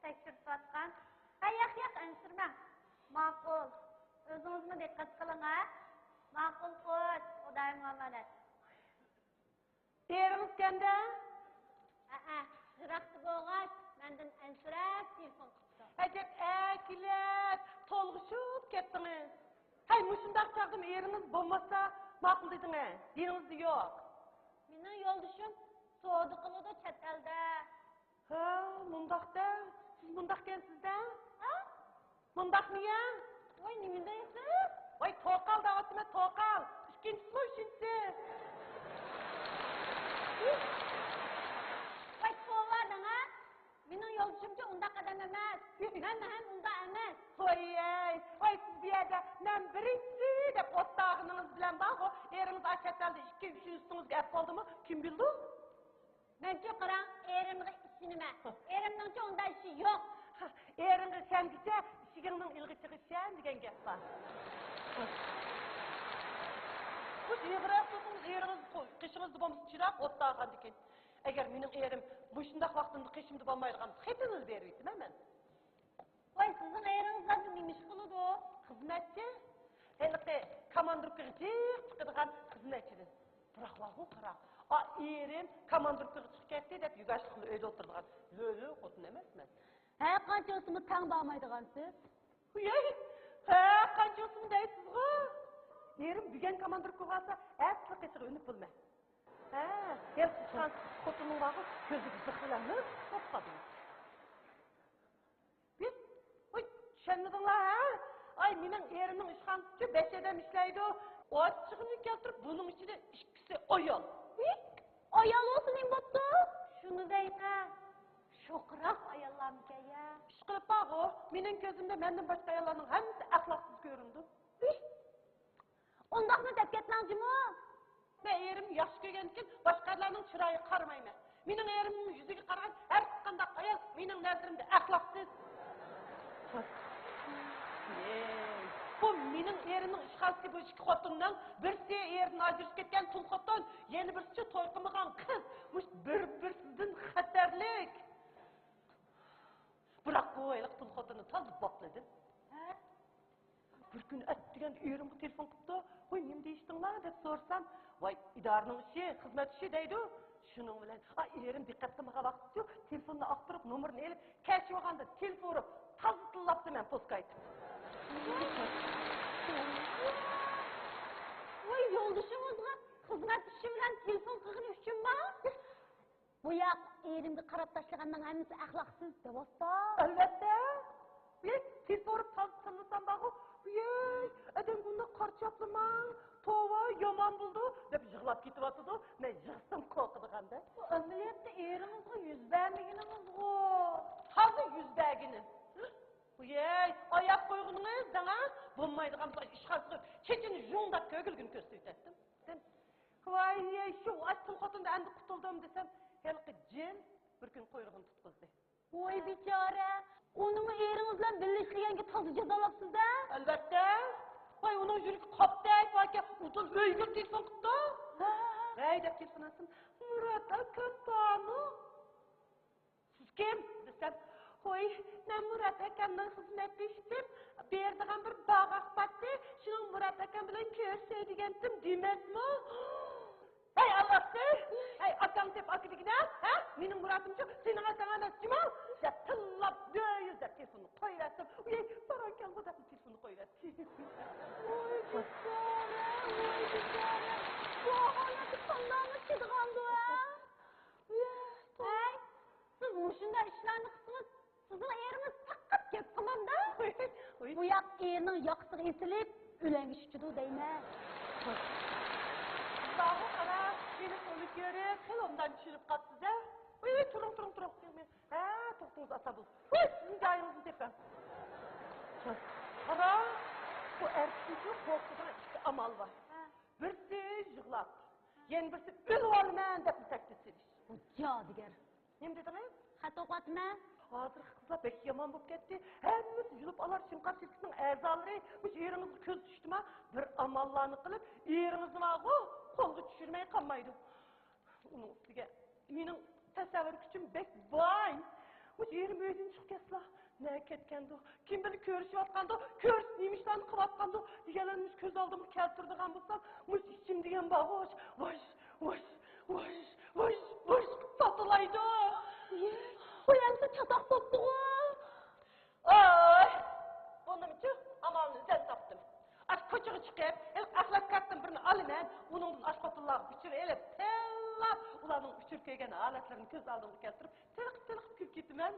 تەكشۈرتۈۋاتقان. ھە، ياق، ياق، ئەنسىرىمەڭ. ماقۇل. ئۆزىڭىزمۇ دىققەت قىلىڭ، ھە؟ ماقۇل، خوش. خۇدايىمغا ئامانەت. ئېرىڭىزكەندە؟ ھەئە، يىراقتا بولغاچ، مەندىن ئەنسىرەپ تېلېفون قىپتۇ. ئەجەب ئەركىلەپ، تولغىشىپ كەتتىڭىز. ھەي، مۇشۇنداق چاغدىمۇ ئېرىڭىز بولماسا ماقۇل دېدىڭە، دىلىڭىزدە يوق. مېنىڭ يولدىشىم سودا قىلىدۇ چەت ئەلدە. ھە، مۇنداق دە، سىز مۇنداقكەنسىز دە. ھە؟ مۇنداقمۇ يا؟ ۋاي، نېمە دەيسىز؟ ۋاي، توقال دەۋاتىمەن، توقال. ئىككىنچىسىمۇ ئۈچىنچىسى. ۋاي، توۋا دەڭ ھە. مېنىڭ يولدىشىمچۇ ئۇنداق ئادەم ئەمەس. مەن ھەم ئۇنداق ئەمەس. ۋاي، ۋاي، سىز بۇ يەردە مەن بىرىنچى دەپ ئوت تاغىنىڭىز بىلەن بارغۇ، ئېرىڭىز ئاشۇ چەت ئەلدە ئىككى، ئۈچىنچى ئۈستىڭىزگە ئەپ بولدىمۇ، كىم بىلدى؟ مەنچۇ قاراڭ، ئېرىمغا ئىشىنىمەن. ئېرىمنىڭچۇ ئۇنداق ئىشى يوق. ئېرىڭگە ئىشەنگۈچە، ئىشىكىڭنىڭ ئىلغىچىغا ئىشەن دېگەن گەپ بار. مۇشۇ ئېغىر ئەپسۇسىڭىز ئېرىڭىز قو-، قېشىڭىزدا بولمىسا چىراغ ئوتتا قالغاندىكىن. ئەگەر مېنىڭ ئېرىم مۇشۇنداق ۋاقتىمدا قېشىمدا بولمايدىغان بولسا، خېتىنىلا بېرىۋېتىمەن مەن. ۋاي، سىزنىڭ ئېرىڭىز زادى نېمە ئىش قىلىدۇ؟ خىزمەتچى. ھېلىقى كاماندىروپكىغا جىق چىقىدىغان خىزمەتچىدىن. بىراق ۋاھۇ قارا، ئا، ئېرىم كاماندىروپكىغا چىقىپ كەتتى دەپ يۈگەشلىق قىلىپ ئۆيدە ئولتۇرىدىغان لۆلۆ خوتۇن ئەمەسمەن. ھە، قانچە بولسىمۇ تەڭ بارمايدىغانسىز. ھۇيەي، ھە، قانچە بولسىمۇ دەيسىزغۇ. ئېرىم بۈگۈن كاماندىروپكىغا بارسا، ئەتىلا قېشىغا ئۈنۈپ بولىمەن. ھە، ھېلىقى ئىشخانىسى خوتۇننىڭ بارغۇ، كۆزىگە زىخ بىلەن مىلتىق بولۇپ قالدى. بىز، ۋاي، چۈشەنمىدىڭلار، ھە؟ ئاي، مېنىڭ ئېرىمنىڭ ئىشخانىسىچۇ بەش ئادەم ئىشلەيدۇ. ئاچچىقىنى كەلتۈرۈپ، بۇنىڭ ئىچىدە ئىككىسى ئايال. ھى؟ ئايال بولسا نېمە بوپتۇ؟ شۇنى دەيقە. شوخراق ئاياللارمىكەن يا؟ ئىشقىلىپ بارغۇ، مېنىڭ كۆزۈمدە مەندىن باشقا ئاياللارنىڭ ھەممىسى ئەخلاقسىز كۆرۈنىدۇ. ھى؟ ئۇنداقمۇ دەپ كەتمەڭ جۇمۇ. مەن ئېرىمنى ياخشى كۆرگەندىكىن، باشقا ئەرلەرنىڭ چىرايىغا قارىمايمەن. مېنىڭ ئېرىمنىڭ يۈزىگە قارىغان ھەر قانداق ئايال مېنىڭ نەزىرىمدە ئەخلاقسىز. بۇ مېنىڭ ئېرىمنىڭ ئىشخانىسىدىكى بۇ ئىككى خوتۇننىڭ بىرسى ئېرىدىن ئاجرىشىپ كەتكەن تۇل خوتۇن، يەنە بىرسىچۇ توي قىلمىغان قىز. مۇشۇ بىر-، بىرسىدىن خەتەرلىك. بىراق بۇ ھېلىقى تۇل خوتۇننى تازا باپلىدىم. ھە؟ بىر كۈنى ئەتىگەندە ئېرىمگە تېلېفون قىپتۇ. ۋاي، نېمە دېيىشتىڭلار دەپ سورىسام، ۋاي، ئىدارىنىڭ ئىشى، خىزمەت ئىشى دەيدۇ. شۇنىڭ بىلەن، ئا، ئېرىم دىققەت قىلمىغان ۋاقىتتىچۇ تېلېفوننى ئاختۇرۇپ، نومۇرىنى ئېلىپ، كەچ بولغاندا تېلېفون ئۇرۇپ، تازا تىللاپتىمەن پوسكا ئېيتىپ. ۋاي، يولدىشىڭىزغا خىزمەت ئىشى بىلەن تېلېفون قىلغىنى ئۈچۈنمۇ؟ بۇ ياق، ئېرىمگە قاراپ تاشلىغاننىڭ ھەممىسى ئەخلاقسىز دەۋاتتا. ئەلۋەتتە. ۋىي، تېز بېرىپ تاز تىللىسام بارغۇ، ۋىي، ئادەمگە ئۇنداق قارا چاپلىماڭ، توۋا، يامان بولىدۇ، دەپ يىغلاپ كېتىۋاتىدۇ. مەن يىغسام قورقىدىغاندەك. بۇ ئەمەلىيەتتە ئېرىڭىزغا يۈز بەرمىگىنىڭىزغۇ. تازا يۈز بەرگىنى. ۋىي، ئاياق قويغىنىڭىز دەڭا، بولمايدىغان بولسا ئىشخانىسىغا چېچىنى ژۇڭداپ كۆرگۈلىگىنى كۆرسىتىۋېتەتتىم. ۋاي، شۇ ئاچ تۇل خوتۇندىن ئەمدى قۇتۇلدۇم دېسەم، ھېلىقى جىن بىر كۈن قۇيرۇقىنى تۇتقۇزدى. ۋاي بىچارە، ئۇنىمۇ ئېرىڭىز بىلەن بىللە ئىشلىگەنگە تازا جازالاپسىز-دە. ئەلۋەتتە. ۋاي، ئۇنىڭ يۈرىكى قاپتەك باركەن، ئۇدۇل ئۆيگە تېلېفون قىپتۇ. ھە. ھەي دەپ تېلېفون ئاچسام، مۇرات ئاكام بارمۇ؟ سىز كىم؟ دېسەم، ھوي، مەن مۇرات ئاكامنىڭ خىزمەتدىشىدىم، بېرىدىغان بىر باغاق بارتتى، شۇنىڭ مۇرات ئاكام بىلەن كۆرۈشەي دېگەنتىم دېمەسمۇ؟ ھەي ئالۋاستى! ھەي ئاكاڭ دەپ ئاكا دېگىنە، ھە؟ مېنىڭ مۇراتىمچۇ سېنىڭ ئاكاڭ ئەمەس جۇمۇ؟ دەپ تىللاپ دۆيۈز دەپ تېلېفوننى قويۇۋەتتىم. ئۇي، باراڭكەنغۇ دەپلا تېلېفوننى قويۇۋەتتى. ۋاي بىچارە، ۋاي بىچارە. بۇ ئاھالەتتە قانداقمۇ چىدىغاندۇ، ھە؟ ھەي، سىز مۇشۇنداق ئىشلارنى قىلسىڭىز، سىزنىڭ ئېرىڭىز پەقەت گەپ قىلامدا. ئۇي. بۇ ياق ئېرىنىڭ ياقىسىغا ئېسىلىپ، ئۆلەڭگە چۈشىدۇ دەيمەن. زاھىت ئانا، مېنى سولى كۆرۈپ، خېلى ئوبدان چۈشىنىپ قاپسىز-ھە. ئۇي، ئۇي، تۇرۇڭ، تۇرۇڭ، تۇرۇڭ. ھە، توختىڭىز، ئاسان بولسۇن. ۋاي، سىزنىڭ جايىڭىزنى تېپىڭ. قارا، بۇ ئەركىنچۇ قورقىدىغان ئىككى ئامال بار. ھە. بىرسى يىغلاپ، يەنە بىرسى ئۆلۈۋالىمەن دەپ تەھدىت سېلىش. بۇ جادۇگەر. نېمە دېدىڭىز؟ خەت ئوقۇۋاتىمەن. ھازىرقى قىزلار بەك يامان بولۇپ كەتتى. ھەممىسى يۇلۇپ ئالار شىنقار شىركىتىنىڭ ئەزالىرى. مۇشۇ ئېرىڭىزغا كۆز چۈشتىما، بىر ئاماللارنى قىلىپ، ئېرىڭىزنى ماغۇ قولغا چۈشۈرمەي قالمايدۇ. ئۇنىڭ ئۈستىگە مېنىڭ تەسەۋۋۇر كۈچۈم بەك باي. مۇشۇ ئېرىم ئۆيدىن چىقىپ كەتسىلا، نەگە كەتكەندۇ، كىم بىلەن كۆرۈشۈۋاتقاندۇ، كۆرۈشۈپ نېمە ئىشلارنى قىلىۋاتقاندۇ دېگەنلەرنى مۇشۇ كۆز ئالدىمغا كەلتۈرىدىغان بولسام، مۇشۇ ئىچىم دېگەن بارغۇ، ۋاش، ۋاش، ۋاش، ۋاش، ۋاش، ۋاش قىلىپ پاتىلايدۇ. ئۇ ئەمسە چاتاق بوپتىغۇ. ئاي، بۇنىمچۇ ئامالنى ئىزدەپ تاپتىم. ئاشۇ كوچىغا چىقىپ، ھېلىقى ئەخلەت كارتىدىن بىرنى ئالىمەن، ئۇنىڭدىن ئاشۇ خوتۇنلارغا ئۇچۇر ئېلىپ، تىللاپ، ئۇلارنىڭ ئۇچۇر كۆرگەن ھالەتلىرىنى كۆز ئالدىمغا كەلتۈرۈپ، تېلىقىپ-تېلىقىپ كۈلۈپ كېتىمەن.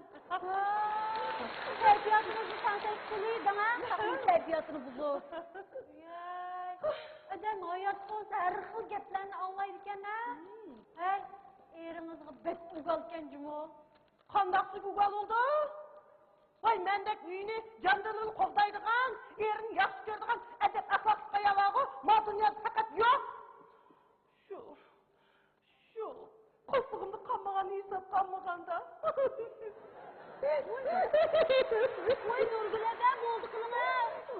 تەربىياتىڭىزنى تەڭشەش ئۇسۇلى دەڭە، خەقنىڭ تەربىياتىنى بۇزۇپ. ياي، ئادەم ھايات بولسا ھەر خىل گەپلەرنى ئاڭلايدىكەن-ھە. ھەي، ئېرىڭىزغا بەك ئۇگالكەن جۇمۇ. قانداقسى ئۇگال بولدى؟ ۋاي، مەندەك ئۆيىنى جاندىنىلا قوغدايدىغان، ئېرىنى ياخشى كۆرىدىغان ئەدەپ-ئەخلاقلىق ئايال بارغۇ، ما دۇنيادا پەقەت يوق. شۇ، شۇ قورسىقىمدا قالمىغاننى ھېسابقا ئالمىغاندا. ۋاي نۇرگۈل ھەدە، بولدى قىلىڭە.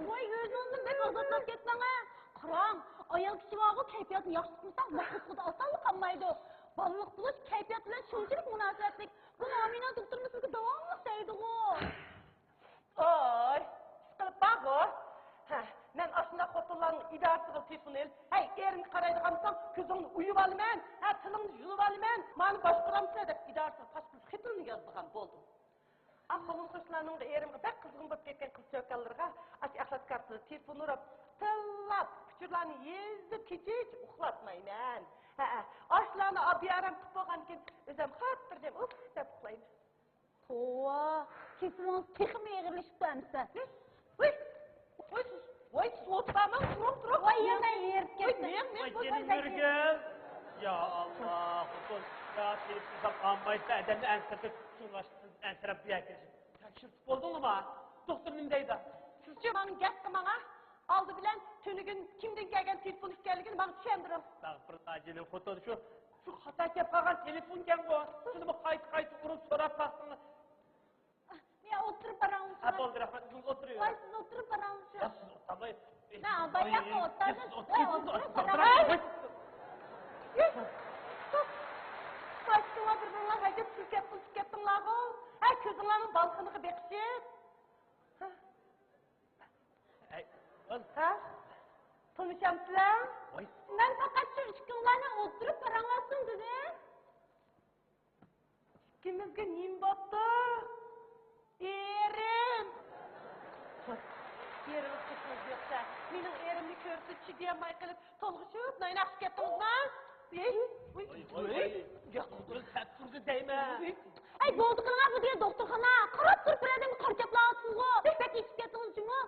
ۋاي ئۆزىڭىزنى بەك ئازابلاپ كەتمەڭە. قاراڭ، ئايال كىشى بارغۇ، كەيپىياتىنى ياخشى تۇتمىساڭ، ناخشىسىغا ئاسانلا قانمايدۇ. بالىلىق بولۇش كەيپىيات بىلەن شۇنچىلىك مۇناسىۋەتلىك. بۇنى ئامىنە دوختۇرمۇ سىزگە داۋاملىق دەيدىغۇ. ئوي، ئىشقىلىپ بارغۇ. ھە، مەن ئاشۇنداق خوتۇنلارنىڭ ئىدارىسىغا تېلېفون ئېلىپ، ھەي، ئېرىمگە قارايدىغانمىساڭ، كۆزۈڭنى ئويۇۋالىمەن، ھە، تىلىڭنى يۇلۇۋالىمەن، مانا باشقۇرامسىلەر دەپ ئىدارىسىغا پاشپۇرت خېتىمنى يازدۇرغان بولدۇم. ئا، قوھۇن قوشنىلارنىڭ ئېرىمگە بەك قىزغىن بولۇپ كەتكەن قىز چوكانلىرىغا ئاشۇ ئەخلەت كارتىدىن تېلېفون ئۇرۇپ، تىللاپ، ئۇچۇرلارنى يېزىپ، كېچىچە ئۇخلاتمايمەن. ھە، ئاشۇلارنى ئابىئارام قىلىپ بولغاندىن كېيىن، ئۆزۈم خاتىرجەم ئۇھ دەپ ئۇخلايمەن. توۋا، كېسىلىڭىز تېخىمۇ ئېغىرلىشىپتۇ ئەمىسە. ۋاي، ۋاي، ۋاي، سىز ئولتۇرامەن، تۇرۇڭ، تۇرۇڭ. ۋاي، يەنە ھېرىپ كەتتىم. ۋاي، مېڭ، مېڭ، ۋاي، ۋاي، جېنىم ۋاي، نۇرگۈل. يا ئاللا، خوتۇن، يا تېلېفون ئاڭمايسەن، ئادەمنى ئەنسىرىتىپ، ئەنسىرەپ بۇ يەرگە كېلىشىپ. تەكشۈرتۈپ بولدۇڭلىما؟ دوختۇر نېمە دەيدۇ؟ سىزچۇ ماڭا گەپ قىلماڭ، ھە؟ ئالدى بىلەن تۈنۈگۈن كىمدىن كەلگەن تېلېفون ئىكەنلىكىنى ماڭا چۈشەندۈرۈڭ. ئەستەغپۇرۇللا، جېنىم خوتۇن، شۇ، شۇ خاتا كەپ قالغان تېلېفونكەنغۇ. شۇنىمۇ قايتا-قايتا ئۇرۇپ سوراپ باقسىڭىز. مەن ئولتۇرۇپ باراڭلىشىڭ. ھە، بولدى، رەھمەت، ئۆزىڭىز ئولتۇرۇۋېرىڭ. ۋاي، سىز ئولتۇرۇپ باراڭلىشىڭ. ياق، سىز ئولتۇرماي. مەن ئالداپ ياققا ئولتۇردۇم. ۋاي، ئولتۇرۇپ باراڭلىشىڭ. ۋاي، بىر-بىرىڭلار غەجەپ كۈلكە قىلىپ كەتتىڭلارغۇ. ھە، كۆزۈڭلارنىڭ بالىخانىغا بېقىشىپ. ھە؟ ھە؟ تونۇشامسىلەر؟ ۋاي. مەن پەقەت شۇ ئىككىڭلارنى ئولتۇرۇپ باراڭلاشسۇن دېدىم. ئىككىمىزگە نېمە بوپتۇ؟ ئېرىم! ئېرىڭىز قېتىڭىز يوقسا، مېنىڭ ئېرىمنى كۆرسە چىدىيالماي قېلىپ، تولغىشىپ نايناقشىپ كەتتىڭىزما؟ ۋاي، ۋاي، ۋاي، ۋاي. ياق، بىر سەت تۇرغۇ دەيمەن. ئەي، بولدى قىلىڭا، بۇ دېگەن دوختۇرخانا. قاراپ تۇرۇپ بىر ئادەمگە قارىچاپلاۋاتىسىزغۇ. بەك ئېشىپ كەتتىڭىزچۇمۇ؟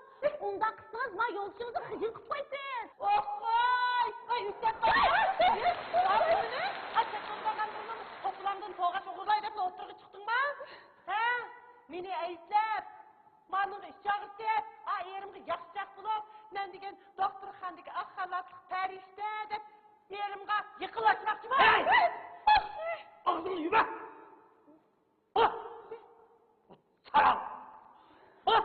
ئۇنداق قىلسىڭىز، ما يولدىشىڭىزنى خىجىل قىلىپ قويىسىز. ئوخ، ۋاي، ۋاي، ئۈستەپ قويدى. ئاي، چەت ئولتۇرغان بۇرنۇم، توپىلاڭدىن توغاچ ئوغرىلاي دەپلا ئوتتۇرىغا چىقتىڭما؟ ھە؟ مېنى ئەيىبلەپ، مانىڭغا ئىچ ئاغرىتىپ، ئا، ئېرىمگە ياخشىچاق بولۇپ، مەن دېگەن دوختۇرخانىدىكى ئاق خالاتلىق پەرىشتە دەپ، ئېرىمغا يېقىنلاشماقچىما؟ ھەي! ئاغزىڭنى يۇمە! ھا! ساراڭ! ھا!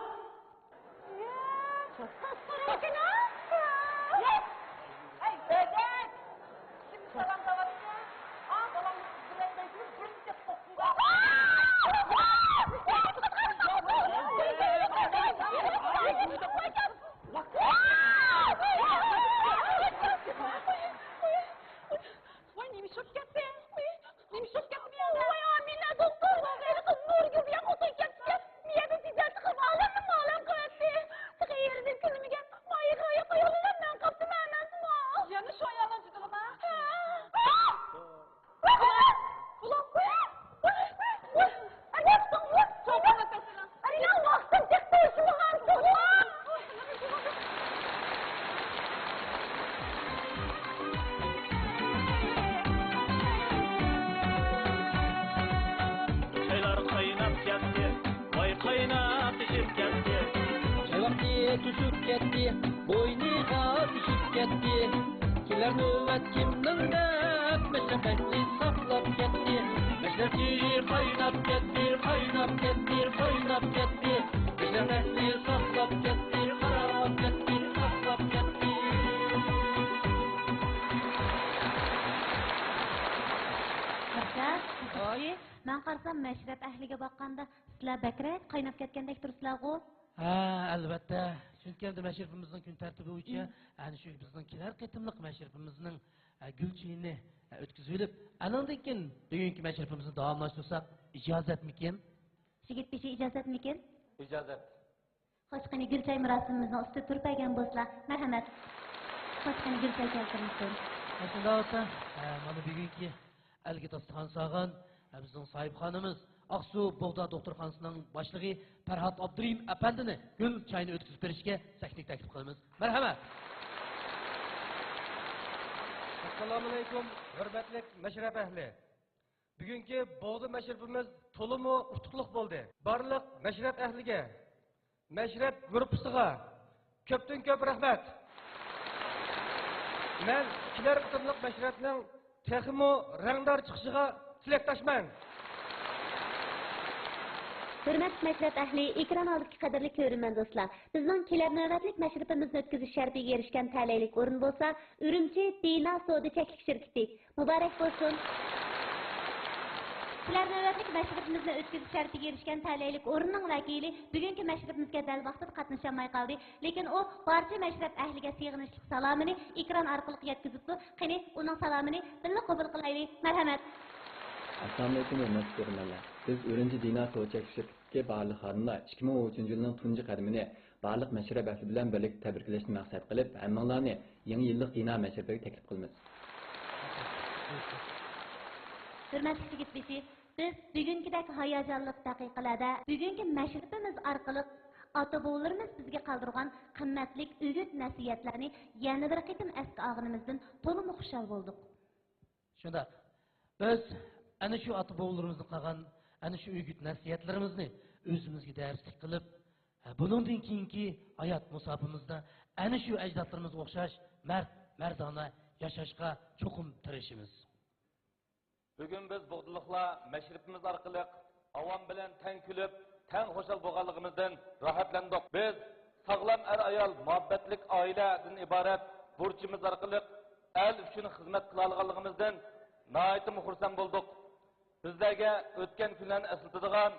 ئەي، بەدەن! كىم سالام دەۋاتىدۇ؟ ئا، بالام، بىر ئەيلەيسىز، بىر كېتىپ قوپتۇڭ. ۋاي، نېمە ئىش بولۇپ كەتتى؟ نېمە ئىش بولۇپ كەتتى بۇ يەردە؟ ۋاي، ئامىنە، دوختۇر، ۋاي، قىز نۇرگۈل دېگەن خوتۇن كەپتىكەن. بۇ يەردە جېدەل چىقىرىپ، ئالەمنى مالەم قىلىۋەتتى. تېخى ئېرىنى كۈنىمىگە، مايىغا ئاياق ئاياغلىرىلا مەن قاپتىمەن ئەمەسمۇ؟ يەنە شۇ ئايالنىڭ جېدىلىما؟ ھە. چايلار قايناپ كەتتى، ۋاي قايناپ پىشىپ كەتتى. چاي ۋاقتى توشۇپ كەتتى، بوينىغا چۈشۈپ كەتتى. كېلەر نۆۋەت كىمنىڭ دەپ، مەشرەپ ئەھلى ساقلاپ كەتتى. مەشرەپ قايناپ كەتتى، قايناپ كەتتى، قايناپ كەتتى. مەشرەپ ئەھلى ساقلاپ كەتتى، خاراب كەتتى، ساقلاپ كەتتى. ئاچا، ۋاي. مەن قارىسام، مەشرەپ ئەھلىگە باققاندا، سىلەر بەكرەك قايناپ كەتكەندەك تۇرىسىلەرغۇ؟ ھە، ئەلۋەتتە. چۈنكى ئەمدى مەشرىپىمىزنىڭ كۈن تەرتىپى بويىچە، مم. ئەنە شۇ بىزنىڭ كېلەر قېتىملىق مەشرىپىمىزنىڭ، ئە، گۈل چېيىنى، ئە، ئۆتكۈزۈۋېلىپ، ئانىڭدىن كېيىن بۈگۈنكى مەشرىپىمىزنى داۋاملاشتۇرساق ئىجازەتمىكىن؟ يىگىت بېشى ئىجازەتمىكىن؟ ئىجازەت. خوش، قېنى، گۈل چاي مۇراسىمىمىزنىڭ ئۈستىدە تۇرۇپ بەرگەن بولسىلا. مەرھەمەت. خوش، قېنى، گۈل چاي كەلتۈرمىسۇن. شۇنداق بولسا، ئە، مانا بۈگۈنكى ئەلگە داستىخان سالغان، ئە، بىزنىڭ ساھىبخانىمىز، ئاقسۇ بوغدا دوختۇرخانىسىنىڭ باشلىقى پەرھات ئابدۇرېھىم ئەپەندىنى گۈل چاينى ئۆتكۈزۈپ بېرىشكە سەھنىگە تەكلىپ قىلىمىز. مەرھەمەت. ئەسسالامۇئەلەيكۇم، ھۆرمەتلىك مەشرەپ ئەھلى. بۈگۈنكى بوغدا مەشرىپىمىز تولىمۇ ئۇتۇقلۇق بولدى. بارلىق مەشرەپ ئەھلىگە، مەشرەپ گۇرۇپپىسىغا كۆپتىن كۆپ رەھمەت. مەن كېلەر قېتىملىق مەشرەپنىڭ تېخىمۇ رەڭدار چىقىشىغا تىلەكداشمەن. ھۆرمەتلىك مەشرەپ ئەھلى، ئېكران ئالدىدىكى قەدىرلىك كۆرۈرمەن دوستلار! بىزنىڭ كېلەر نۆۋەتلىك مەشرىپىمىزنى ئۆتكۈزۈش شەرىپىگە ئېرىشكەن تەلەيلىك ئورۇن بولسا ئۈرۈمچى دىنا سودا چەكلىك شىركىتى. مۇبارەك بولسۇن! كېلەر نۆۋەتلىك مەشرىپىمىزنى ئۆتكۈزۈش شەرىپىگە ئېرىشكەن تەلەيلىك ئورۇننىڭ ۋەكىلى بۈگۈنكى مەشرىپىمىزگە دەل ۋاقتىدا قاتنىشالماي قالدى، لېكىن ئۇ بارچە مەشرەپ ئەھلىگە سېغىنىشلىق سالامىنى ئېكران ئارقىلىق يەتكۈزۈپتۇ. قېنى، ئۇنىڭ سالامىنى بىللە قوبۇل قىلايلى. مەرھەمەت! ئەسسالامۇئەلەيكۇم، ھۆرمەتلىك كۆرۈرمەنلەر! بىز ئۈرۈمچى دىنا سودا چەكلىك شىركىتىدىكى بارلىق خادىملار ئىككى مىڭ ئون ئۈچىنچى يىلنىڭ تۇنجى قەدىمىنى بارلىق مەشرەپ ئەھلى بىلەن بىرلىكتە تەبرىكلەشنى مەقسەت قىلىپ، ھەممىڭلارنى يېڭى يىللىق دىنا مەشرىپىگە تەكلىپ قىلىمىز. ھۆرمەتلىك چىگىت بېشى، بىز بۈگۈنكىدەك ھاياجانلىق دەقىقىلەردە بۈگۈنكى مەشرىپىمىز ئارقىلىق ئاتا-بوۋىلىرىمىز بىزگە قالدۇرغان قىممەتلىك ئۈگۈت-نەسىھەتلەرنى يەنە بىر قېتىم ئەسكە ئالغىنىمىزدىن تولىمۇ خۇشال بولدۇق. شۇنداق. بىز ئەنە شۇ ئاتا-بوۋىلىرىمىزدىن قالغان ئەنە شۇ ئۈگۈت-نەسىھەتلىرىمىزنى ئۆزىمىزگە دەرسلىك قىلىپ، ھە، بۇنىڭدىن كېيىنكى ھايات مۇساپىمىزدا ئەنە شۇ ئەجدادلىرىمىزغا ئوخشاش مەرد-مەردانە ياشاشقا چوقۇم تىرىشىمىز. بۈگۈن بىز بوغدىلىقلار مەشرىپىمىز ئارقىلىق ئاۋام بىلەن تەڭ كۈلۈپ، تەڭ خۇشال بولغانلىقىمىزدىن راھەتلەندۇق. بىز ساغلام ئەر-ئايال مۇھەببەتلىك ئائىلىدىن ئىبارەت بۇرچىمىز ئارقىلىق ئەل ئۈچۈن خىزمەت قىلالىغانلىقىمىزدىن ناھايىتىمۇ خۇرسەن بولدۇق. بىزلەرگە ئۆتكەن كۈنلەرنى ئەسلىتىدىغان،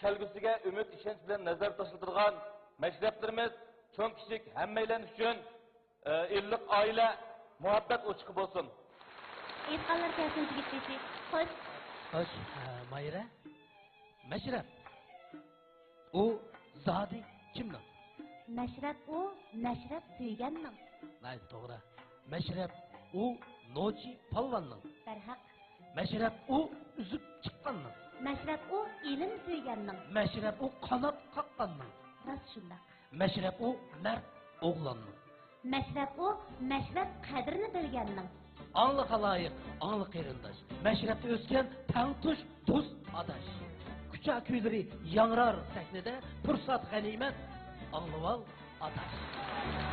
كەلگۈسىگە ئۈمىد، ئىشەنچ بىلەن نەزەر تاشلىتىدىغان مەشرەپلىرىمىز چوڭ-كىچىك ھەممەيلەن ئۈچۈن، ئە، ئىللىق ئائىلە، مۇھەببەت ئوچىقى بولسۇن. ئېيتقانلىرى كەلسۇن، يىگىت بېشى. خوش. خوش، ئە، مايرا. مەشرەپ. ئۇ زادى كىمنىڭ؟ مەشرەپ ئۇ، مەشرەپ سۆيگەننىڭ. ناھايىتى توغرا. مەشرەپ ئۇ، نوچى پالۋاننىڭ. بەرھەق. مەشرەپ ئۇ، ئۈزۈپ چىققاننىڭ. مەشرەپ ئۇ، ئىلىم سۆيگەننىڭ. مەشرەپ ئۇ، قانات قاققاننىڭ. راست شۇنداق. مەشرەپ ئۇ، مەرد ئوغلاننىڭ. مەشرەپ ئۇ، مەشرەپ قەدرىنى بىلگەننىڭ. ئاڭلا خالايىق، ئاڭلا قېرىنداش، مەشرەپتە ئۆسكەن تەڭتۇش دوست ئاداش. كۇچا كۈيلىرى ياڭرار سەھنىدە، پۇرسەت غەنىيمەت، ئاڭلىۋال ئاداش.